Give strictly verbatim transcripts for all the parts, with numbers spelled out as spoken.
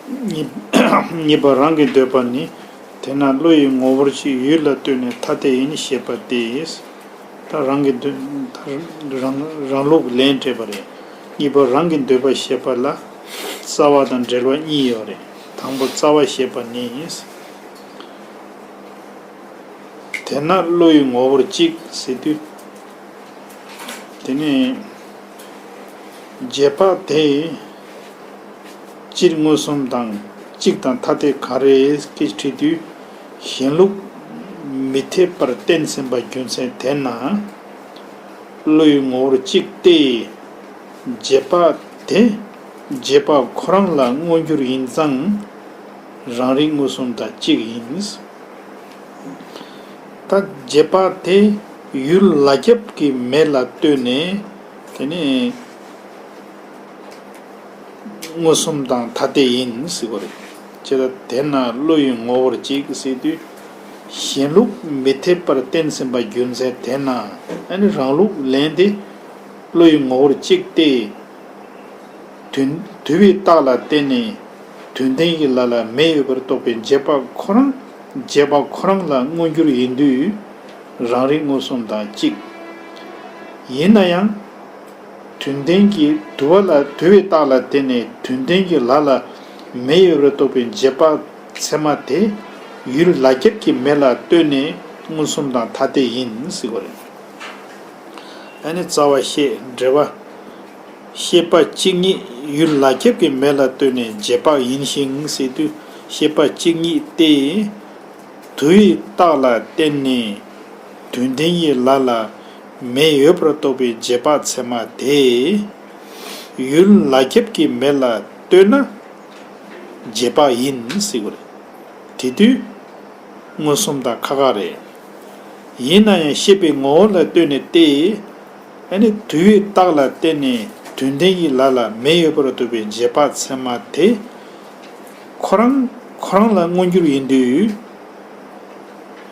གཉིས། གཉིས་པ་རང་གི་འདོད་པ་ནི། དེས་ན་བློ་ཡི་ངོ་བོར་གཅིག་ཡུལ་ལ་ལྟོས་ནས་ཐ་དད་ཡིན་ཞེས་པ་སྟེ། ད་རང་གི་འདོད། ད་རང་རང་ལུགས་ལན་སྤྲད་པ་རེད། གཉིས་པ་རང་གི་འདོད་པ་ཞེས་པ་ལ་རྩ་བ་དང་འབྲེལ་བ་གཉིས་ཡོད་རེད། དང་པོ་རྩ་བ་ཞེས་པ་ནི། དེས་ན་བློ་ཡི་ངོ་བོར་གཅིག་ཟེར་དུས། དེ་ནས་རྗེས་དཔག་དེ་སྤྱིར་མངོན་སུམ་དང་གཅིག་དང་ཐ་དད་ག་རེ་སྐད་དྲིས་དུས། གཞན་ལུགས་མི་འཐད་པར་བསྟན་ཟིན་པ་རྒྱུ་མཚན་དེས་ན། བློ་ཡི་ངོ་བོར་གཅིག་སྟེ། རྗེས་དཔག་དེ་རྗེས་དཔག་ཁོ་རང་ལ་མངོན་གྱུར་ཡིན་ཙང་། རང་རིག་མངོན་སུམ་དང་གཅིག་ཡིན། ད་རྗེས་དཔག་དེ་ཡུལ་ལ་ཁྱབ་ཀྱི་མེ་ལ་ལྟོས་ནས། དེ་ནི་མངོན་སུམ་དང་ཐ་དད་ཡིན་ཟེར་བ་རེད། ཅེས་དང་། དེས་ན་བློ་ཡི་ངོ་བོར་གཅིག་ཟེར་དུས། གཞན་ལུགས་མི་འཐད་པར་བསྟན་ཟིན་པ་རྒྱུ་མཚན་དེས་ན། ཨ་ནི་རང་ལུགས་ལན་དེ་བློ་ཡི་ངོ་བོར་གཅིག་སྟེ། དུ། དུ་བའི་རྟགས་ལ་བརྟེན་ནས་དོན་ལྡན་གྱི་ལ་ལ་མེ་ཡོད་པར་རྟོགས་པའི་རྗེས་དཔག་ཁོ་རང་རྗེས་དཔག་ཁོ་རང་ལ་མངོན་གྱུར་ཡིན་དུས། རང་རིག་མངོན་སུམ་དང་གཅིག་ཡིན་ན་ཡང་། དོན་ལྡན་གྱི་དུ་བ་ལ། དུ་བའི་རྟགས་ལ་བརྟེན་ནས་དོན་ལྡན་གྱི་ལ་ལ་མེ་ཡོད་པར་རྟོགས་པའི་རྗེས་དཔག་ཚད་མ་དེ་ཡུལ་ལ་ཁྱབ་ཀྱི་མེ་ལ་ལྟོས་ནས་མངོན་སུམ་དང་ཐ་དད་ཡིན་ཟེར་བ་རེད། ཨ་ནི་རྩ་བ་བཤད། འགྲེལ་པ། ཤེས་པ་གཅིག་ཉིད་ཡུལ་ལ་ཁྱབ་ཀྱི་མེ་ལ་ལྟོས་ནས་རྗེས་དཔག་ཡིན་ཞིང་ཟེར་དུས། ཤེས་པ་གཅིག་ཉིད་དེ་དུ་བའི་རྟགས་ལ་བརྟེན་ནས་དོན་ལྡན་གྱི་ལ་ལ་མེ་ཡོད་པར་རྟོགས་པའི་རྗེས་དཔག་ཚད་མ་དེ་ཡུལ་ལ་ཁྱབ་ཀྱི་མེ་ལ་ལྟོས་ན་རྗེས་དཔག་ཡིན་ཟེར་བ་རེད། དེ་དུས། མངོན་སུམ་དང་ཁ་ཁ་རེད། ཡིན་ན་ཡང་ཤེས་པའི་ངོ་བོ་ལ་ལྟོས་ནས་ཏེ། ཨ་ནི་དུ་བའི་རྟགས་ལ་བརྟེན་ནས་དོན་ལྡན་གྱི་ལ་ལ་མེ་ཡོད་པར་རྟོགས་པའི་རྗེས་དཔག་ཚད་མ་དེ། ཁོ་རང་ཁོ་རང་ལ་མངོན་གྱུར་ཡིན་དུས།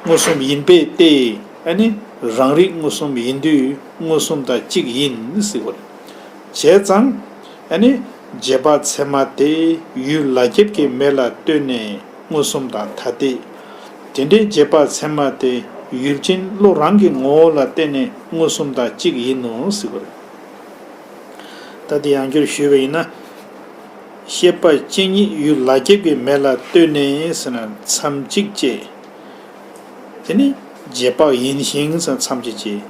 མངོན་སུམ་ཡིན་པས་ཏེ། ཨ་ནི་རང་རིག་མངོན་སུམ་ཡིན་དུས་མངོན་སུམ་དང་གཅིག་ཡིན་ཟེར་བ་རེད། བྱས་ཙང་། ཨ་ནི་རྗེས་དཔག་ཚད་མ་དེ་ཡུལ་ལ་ཁྱབ་ཀྱི་མེ་ལ་ལྟོས་ནས་མངོན་སུམ་དང་ཐ་དད། དེ་འདྲའི་རྗེས་དཔག་ཚད་མ་དེ་ཡུལ་ཅན་བློ་རང་གི་ངོ་བོ་ལ་བརྟེན་ནས་མངོན་སུམ་དང་གཅིག་ཡིན་ནོ་ཟེར་བ་རེད། ད་དེ་ཡང་བསྐྱར་ཞུས་པ་ཡིན་ན། ཤེས་པ་གཅིག་ཉིད་ཡུལ་ལ་ཁྱབ་ཀྱི་མེ་ལ་ལྟོས་ནས་ཟེར་ན་མཚམས་གཅིག་བཅད། དེ་ནི་རྗེས་དཔག་ཡིན་ཞིང་ཟེར་མཚམས་གཅིག་བཅད།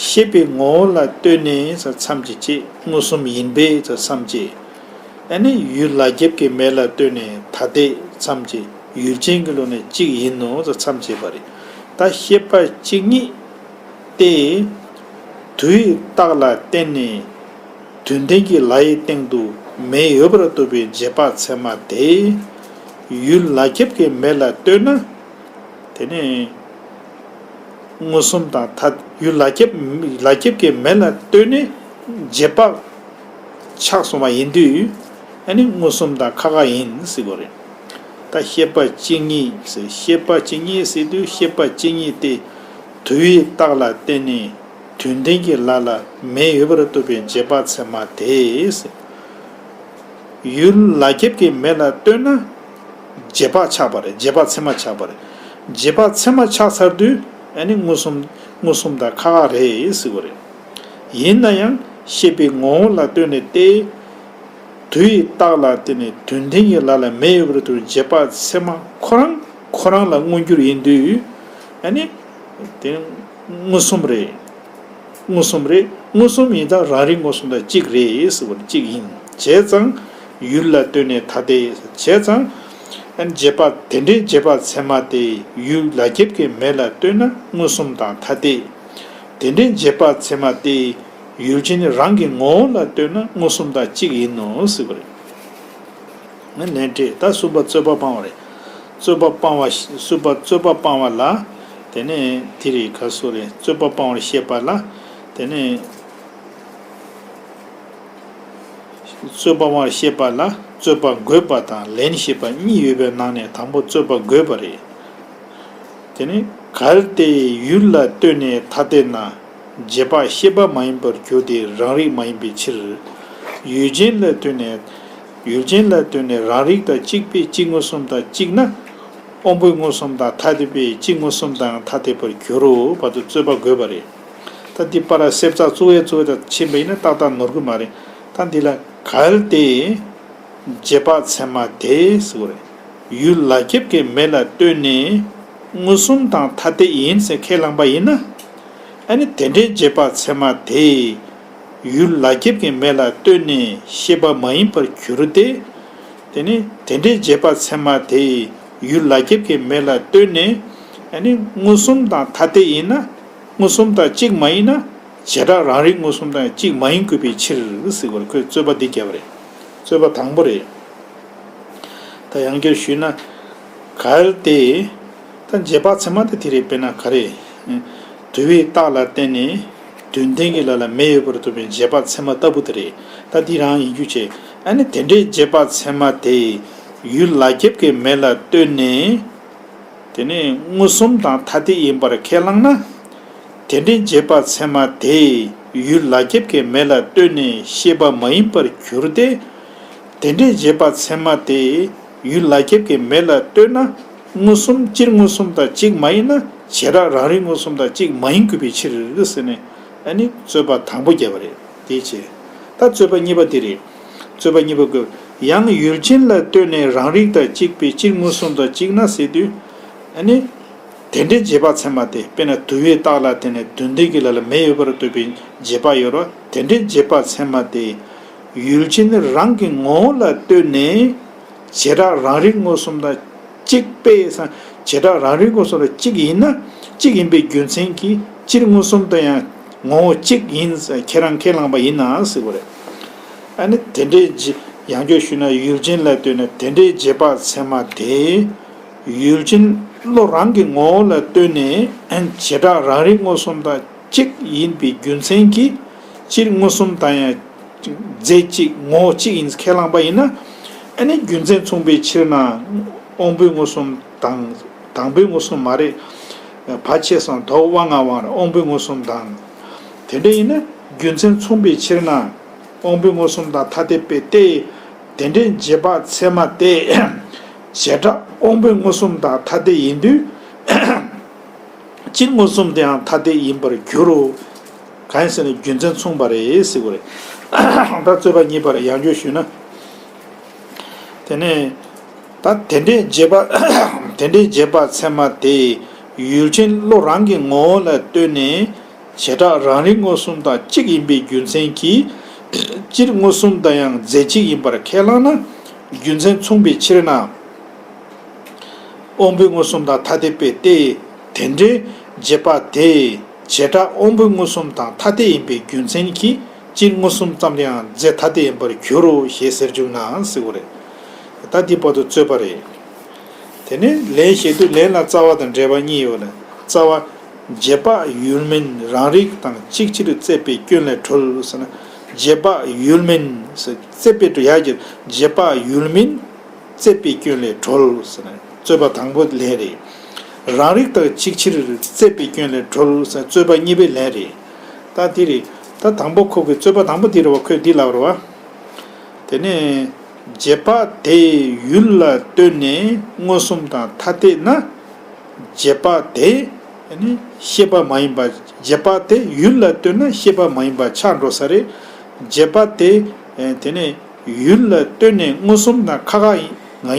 ཤེས་པའི་ངོ་བོ་ལ་ལྟོས་ནས་ཟེར་མཚམས་གཅིག་བཅད། མངོན་སུམ་ཡིན་པས་ཟེར་མཚམས་བཅད། ཨ་ནི་ཡུལ་ལ་ཁྱབ་ཀྱི་མེ་ལ་ལྟོས་ནས་ཐ་དད་མཚམས་བཅད། ཡུལ་ཅན་གྱི་བློ་ནི་གཅིག་ཡིན་ནོ་ཟེར་མཚམས་བཅད་པ་རེད། ད་ཤེས་པ་གཅིག་ཉིད་དེ། དུ་བའི་རྟགས་ལ་བརྟེན་ནས་དོན་ལྡན་གྱི་ལ་ཡི་སྟེང་དུ་མེ་ཡོད་པར་རྟོགས་པའི་རྗེས་དཔག་ཚད་མ་དེ། ཡུལ་ལ་ཁྱབ་ཀྱི་མེ་ལ་ལྟོས་ན། དེ་ནས་མངོན་སུམ་དང་ཐ། ཡུལ་ལ་ཁྱབ། ལ་ཁྱབ་ཀྱི་མེ་ལ་ལྟོས་ནས་རྗེས་དཔག་ཆགས་སོང་བ་ཡིན་དུས། ཨ་ནི་མངོན་སུམ་དང་ཁ་ཁ་ཡིན་ཟེར་དགོས་རེད། ད་ཤེས་པ་གཅིག་ཉིད་ཟེར། ཤེས་པ་གཅིག་ཉིད་ཟེར་དུས་ཤེས་པ་གཅིག་ཉིད་དེ་དུ་བའི་རྟགས་ལ་བརྟེན་ནས་དོན་ལྡན་གྱི་ལ་ལ་མེ་ཡོད་པར་རྟོགས་པའི་རྗེས་དཔག་ཚད་མ་དེ་ཟེར། ཡུལ་ལ་ཁྱབ་ཀྱི་མེ་ལ་ལྟོས་ན་རྗེས་དཔག་ཆགས་པ་རེད། རྗེས་དཔག་ཚད་མ་ཆགས་པ་རེད། རྗེས་དཔག་ཚད་མ་ཆགས་ཚར་དུས་ཨ་ནི་མངོན་སུམ། མངོན་སུམ་དང་ཁ་ཁ་རེད་ཟེར་དགོས་རེད། ཡིན་ན་ཡང་ཤེས་པའི་ངོ་བོ་ལ་ལྟོས་ནས་ཏེ། དུ་བའི་རྟགས་ལ་བརྟེན་ནས་དོན་ལྡན་གྱི་ལ་ལ་མེ་ཡོད་པར་རྟོགས་པའི་རྗེས་དཔག་ཚད་མ་ཁོ་རང་ཁོ་རང་ལ་མངོན་གྱུར་ཡིན་དུས། ཨ་ནི། དེ་མངོན་སུམ་རེད། མངོན་སུམ་རེད། མངོན་སུམ་ཡིན་ཙང་རང་རིག་མངོན་སུམ་དང་གཅིག་རེད་ཟེར་བ་གཅིག་ཡིན། བྱས་ཙང་། ཡུལ་ལ་ལྟོས་ནས་ཐ་དད། བྱས་ཙང་། ཨ་ནི་རྗེས་དཔག་དེ་འདྲའི་རྗེས་དཔག་ཚད་མ་དེ་ཡུལ་ལ་ཁྱབ་ཀྱི་མེ་ལ་ལྟོས་ན་མངོན་སུམ་དང་ཐ་དད། དེ་འདྲའི་རྗེས་དཔག་ཚད་མ་དེ། ཡུལ་ཅན་རང་གི་ངོ་བོ་ལ་ལྟོས་ན་མངོན་སུམ་དང་གཅིག་ཡིན་ནོ་ཟེར་བ་རེད། ང་ལན་སྤྲད། ད་གསུམ་པ་རྩོད་པ་སྤང་བ་རེད། རྩོད་པ་སྤང་བ། གསུམ་པ་རྩོད་པ་སྤང་བ་ལ། དེ་ནས་དེ་རེད་ག་སོ་རེད། རྩོད་པ་སྤང་བར་བཤད་པ་ལ། དེ་ནས་རྩོད་པ་སྤང་བར་བཤད་པ་ལ་རྩོད་པ་འགོད་པ་དང་ལན་བཤད་པ་གཉིས་ཡོད་པའི་ནང་ནས་དང་པོ་རྩོད་པ་འགོད་པ་རེད། དེ་ནི་གལ་ཏེ་ཡུལ་ལ་ལྟོས་ནས་ཐ་དད་ན། རྗེས་དཔག་ཤེས་པ་མ་ཡིན་པར་འགྱུར་ཏེ་རང་རིག་མ་ཡིན་པའི་ཕྱིར། ཡུལ་ཅན་ལ་ལྟོས་ནས་ ཡུལ་ཅན་ལ་ལྟོས་ནས་རང་རིག་དང་གཅིག་པས་གཅིག་མངོན་སུམ་དང་གཅིག་ན། དབང་པོའི་མངོན་སུམ་དང་ཐ་དད་པས་གཅིག་མངོན་སུམ་དང་ཐ་དད་པར་འགྱུར་རོ་བར་དུ་རྩོད་པ་དགོས་པ་རེད། ད་འདི་པར་སེབ་ཙག་བཙུགས་ཡས་བཙུགས་ཡས་དང་ཕྱིན་པ་ཡིན་ན་ཏག་ཏག་ནོར་གི་མ་རེད། ད་འདི་ལ་གལ་ཏེ། རྗེས་དཔག་ཚད་མ་དེ་ཟེར་བ་རེད། ཡུལ་ལ་ཁྱབ་ཀྱི་མེ་ལ་ལྟོས་ནས་མངོན་སུམ་དང་ཐ་དད་ཡིན་ཟེར་ཁས་བླངས་པ་ཡིན་ན། ཨ་ནི་དེ་འདྲའི་རྗེས་དཔག་ཚད་མ་དེ། ཡུལ་ལ་ཁྱབ་ཀྱི་མེ་ལ་ལྟོས་ནས་ཤེས་པ་མ་ཡིན་པར་འགྱུར་ཏེ། དེ་ནི་དེ་འདྲའི་རྗེས་དཔག་ཚད་མ་དེ་ཡུལ་ལ་ཁྱབ་ཀྱི་མེ་ལ་ལྟོས་ནས། ཨ་ནི་མངོན་སུམ་དང་ཐ་དད་ཡིན་ན། མངོན་སུམ་དང་གཅིག་མ་ཡིན་ན། བྱེ་བྲག་རང་རིག་མངོན་སུམ་དང་གཅིག་མ་ཡིན་དགོས་པའི་ཕྱིར་ཟེར་བར་ཁོས་རྩོད་པ་འདི་བརྒྱབ་པ་རེད། རྩོད་པ་དང་པོ་རེད། ད་ཡང་བསྐྱར་ཞུས་ན། གལ་ཏེ། ད་རྗེས་དཔག་ཚད་མ་དེ་དེ་རེད། དཔེར་ན་ག་རེ། དུ་བའི་རྟགས་ལ་བརྟེན་ནས་དུ་ལྡན་གྱི་ལ་ལ་མེ་ཡོད་པར་ཐུག་པའི་རྗེས་དཔག་ཚད་མ་ལྟ་བུ་དེ་རེད། ད་འདི་རང་ཡིན་རྒྱུ་བྱས། ཨ་ནི་དེ་འདྲའི་རྗེས་དཔག་ཚད་མ་དེ་ཡུལ་ལ་ཁྱབ་ཀྱི་མེ་ལ་ལྟོས་ནས། དེ་ནས་མངོན་སུམ་དང་ཐ་དད་ཡིན་པར་ཁས་བླངས་ན། དེ་འདྲའི་རྗེས་དཔག་ཚད་མ་དེ་ཡུལ་ལ་ཁྱབ་ཀྱི་མེ་ལ་ལྟོས་ནས་ཤེས་པ་མ་ཡིན་པར་འགྱུར་ཏེ། དེ་འདྲའི་རྗེས་དཔག་ཚད་མ་དེ་ཡུལ་ལ་ཁྱབ་ཀྱི་མེ་ལ་ལྟོས་ན་མངོན་སུམ་སྤྱིར་མངོན་སུམ་དང་གཅིག་མ་ཡིན་ན་བྱེ་བྲག་རང་རིག་མངོན་སུམ་དང་གཅིག་མ་ཡིན་དགོས་པའི་ཕྱིར་ཟེར་ནས། ཨ་ནི་རྩོད་པ་དང་པོ་བརྒྱབ་པ་རེད། དེའི་ཕྱིར། ད་རྩོད་པ་གཉིས་པ་དེ་རེད། རྩོད་པ་གཉིས་པ་དགོས། ཡང་ཡུལ་ཅན་ལ་ལྟོས་ནས་རང་རིག་དང་གཅིག་པའི་སྤྱིར་མངོན་སུམ་དང་གཅིག་ན་ཟེར་དུས། ཨ་ནི། དེ་འདྲའི་རྗེས་དཔག་ཚད་མ་དེ་དཔེར་ན་དུ་བའི་རྟགས་ལ་བརྟེན་ནས་དུ་ལྡན་གྱི་ལ་ལ་མེ་ཡོད་པར་ལྟོས་པའི་རྗེས་དཔག་ཡོད་རེད་བ། དེ་འདྲའི་རྗེས་དཔག་ཚད་མ་དེ། ཡུལ་ཅན་རང་གི་ངོ་བོ་ལ་ལྟོས་ནས། བྱེ་བྲག་རང་རིག་མངོན་སུམ་དང་གཅིག་པས་སམ། བྱེ་བྲག་རང་རིག་མངོན་སུམ་དང་གཅིག་ཡིན་ན། གཅིག་ཡིན་པའི་རྒྱུ་མཚན་གྱིས་སྤྱིར་མངོན་སུམ་དང་ཡང་ངོ་བོ་གཅིག་ཡིན་ཟེར་ཁྱེད་རང་ཁས་བླངས་པ་ཡིན་ན་ཟེར་བ་རེད། ཨ་ནི་དེ་འདྲའི་རྗེས། ཡང་བསྐྱར་ཞུས་ན་ཡུལ་ཅན་ལ་ལྟོས་ནས་དེ་འདྲའི་རྗེས་དཔག་ཚད་མ་དེ། ཡུལ་ཅན་བློ་རང་གི་ངོ་བོ་ལ་ལྟོས་ནས་བྱེ་བྲག་རང་རིག་མངོན་སུམ་དང་གཅིག་ཡིན་པའི་རྒྱུ་མཚན་གྱིས་སྤྱིར་མངོན་སུམ་དང་ཡང་རྫས་གཅིག་ངོ་བོ་གཅིག་ཡིན་ཁས་བླངས་པ་ཡིན་ན། ཨ་ནི་རྒྱུ་མཚན་མཚུངས་པའི་ཕྱིར་ན། དབང་པོའི་མངོན་སུམ་དང་། དང་པོའི་མངོན་སུམ་མ་རེད། བ་ཆེ་སང་དོ་བ་ང་བ་ར་དབང་པོའི་མངོན་སུམ་དང་། དེ་འདྲ་ཡིན་ན་རྒྱུ་མཚན་མཚུངས་པའི་ཕྱིར་ན། དབང་པོའི་མངོན་སུམ་དང་ཐ་དད་པས་ཏེ། དེ་འདྲའི་རྗེས་དཔག་ཚད་མ་དེ། བྱེ་བྲག་དབང་པོའི་མངོན་སུམ་དང་ཐ་དད་ཡིན་དུས། སྤྱིར་མངོན་སུམ་དེའང་ཐ་དད་ཡིན་པར་འགྱུར་རོ། གང་ཡིན་ཟེར་ན་རྒྱུ་མཚན་མཚུངས་པ་རེད་ཟེར་དགོས་རེད། ད་རྩོད་པ་གཉིས་པར་ཡང་བསྐྱར་ཞུས་ན། དེ་ནས། ད་དེ་འདྲའི་རྗེས་དཔག་དེ་འདྲའི་རྗེས་དཔག་ཚད་མ་དེ་ཡུལ་ཅན་བློ་རང་གི་ངོ་བོ་ལ་ལྟོས་ནས། བྱེ་བྲག་རང་རིག་མངོན་སུམ་དང་གཅིག་ཡིན་པའི་རྒྱུ་མཚན་གྱིས། སྤྱིར་མངོན་སུམ་དང་ཡང་རྫས་གཅིག་ཡིན་པར་ཁས་བླངས་ན། རྒྱུ་མཚན་མཚུངས་པའི་ཕྱིར་ན། དབང་པོའི་མངོན་སུམ་དང་ཐ་དད་པས་ཏེ། དེ་འདྲའི་རྗེས་དཔག་དེ། བྱེ་བྲག་དབང་པོའི་མངོན་སུམ་དང་ཐ་དད་ཡིན་པའི་རྒྱུ་མཚན་གྱིས་སྤྱིར་མངོན་སུམ་ཙམ་ལ་ཡང་རྫས་ཐ་དད་ཡིན་པར་འགྱུར་རོ་ཞེས་ཟེར་བཅུག་ན་ཟེར་བ་རེད། ད་འདི་བར་དུ་རྩོད་པ་རེད། དེ་ནས་ལན་བཤད་དུས་ལན་ལ་རྩ་བ་དང་འབྲེལ་བ་གཉིས་ཡོད་ལ། རྩ་བ། རྗེས་དཔག་ཡུལ་མིན་རང་རིག་དང་གཅིག་ཕྱིར་བཙས་པའི་སྐྱོན་ལས་གྲོལ་ཟེར་ན། རྗེས་དཔག་ཡུལ་མིན་ཟེར་བཙས་པའི་གྲོལ་ཡ་གྱི་རྗེས་དཔག་ཡུལ་མིན། བཙས་པའི་སྐྱོན་ལས་གྲོལ་ཟེར་ན་རྩོད་པ་དང་པོ་ལན་རེད། རང་རིག་དང་གཅིག་ཕྱིར་བཙས་པའི་སྐྱོན་ལས་གྲོལ་ཟེར་རྩོད་པ་གཉིས་པའི་ལན་རེད། ད་དེ་རེད། ད་དང་པོ་ཁོ་གི་རྩོད་པ་དང་པོ་དེ་རེད་བ། ཁོས་འདི་ལབ་རེད་བ། དེ་ནས་རྗེས་དཔག་དེ་ཡུལ་ལ་ལྟོས་ནས་མངོན་སུམ་དང་ཐ་དད་ན། རྗེས་དཔག་དེ་ནི་ཤེས་པ་མ་ཡིན་པ། རྗེས་དཔག་དེ་ཡུལ་ལ་ལྟོས་ན་ཤེས་པ་མ་ཡིན་པ་ཆགས་འགྲོ་ས་རེད། རྗེས་དཔག་དེ་དེ་ནས། ཡུལ་ལ་ལྟོས་ནས་མངོན་སུམ་དང་ཁ་ཁ་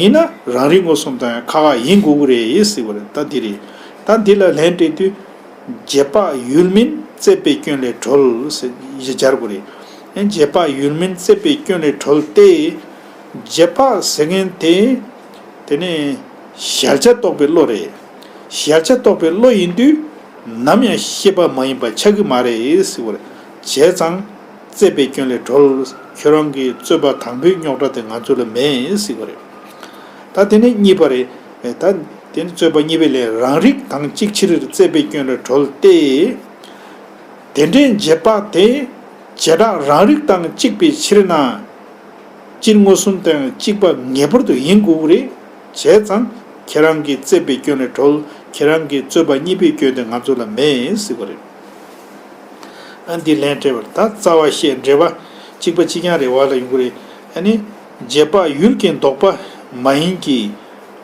ཡིན་ན་རང་རིག་མངོན་སུམ་དང་ཁ་ཁ་ཡིན་དགོས་ཀྱི་རེད་ཟེར་བ་རེད། ད་འདི་རེད། ད་འདི་ལ་ལན་སྤྲད་དུས། རྗེས་དཔག་ཡུལ་མིན་བཙས་པའི་སྐྱོན་ལས་གྲོལ་ཟེར་སྦྱར་དགོས་རེད། ཡང་རྗེས་དཔག་ཡུལ་མིན་བཙས་པའི་སྐྱོན་ལས་གྲོལ་ཏེ། རྗེས་དཔག་ཟེར་མཁན་དེ། དེ་ནི་གཞལ་བྱ་རྟོགས་པའི་བློ་རེད། གཞལ་བྱ་རྟོགས་པའི་བློ་ཡིན་དུས། ནམ་ཡང་ཤེས་པ་མ་ཡིན་པ་ཆགས་ཀྱི་མ་རེད་ཟེར་བ་རེད། བྱས་ཙང་། བཙས་པའི་སྐྱོན་ལས་གྲོལ། ཁྱོད་རང་གི་རྩོད་པ་དང་པོའི་རྙོག་དྲ་དེ་ང་ཚོ་ལ་མེད་ཟེར་བ་རེད། ད་དེ་ནས་གཉིས་པ་རེད། ད་དེ་ནི་རྩོད་པ་གཉིས་པའི་ལན། རང་རིག་དང་གཅིག་ཕྱིར་བཙས་པའི་སྐྱོན་ལས་གྲོལ་ཏེ། དེ་འདྲའི་རྗེས་དཔག་དེ་བྱེ་བྲག་རང་རིག་དང་གཅིག་པའི་ཕྱིར་ན། སྤྱིར་མངོན་སུམ་དང་གཅིག་པ་ངེས་པར་དུ་ཡིན་དགོས་ཀྱི་རེད། བྱས་ཙང་ཁྱེད་རང་གིས་བཙས་པའི་སྐྱོན་ལས་གྲོལ། ཁྱེད་རང་གི་རྩོད་པ་གཉིས་པའི་སྐྱོན་དེ་ང་ཚོ་ལ་མེད་ཟེར་བ་རེད། ཨ་འདི་ལན་སྤྲད་པར་ད་རྩ་བ་བཤད་འབྲེལ་བ་གཅིག་པ་གཅིག་རྐྱང་རེད་བ་ལ་ཡོང་གི་རེད། ཨ་ནི། རྗེས་དཔག་ཡུལ་གྱི་ལྡོག་པ་མ་ཡིན་གྱི།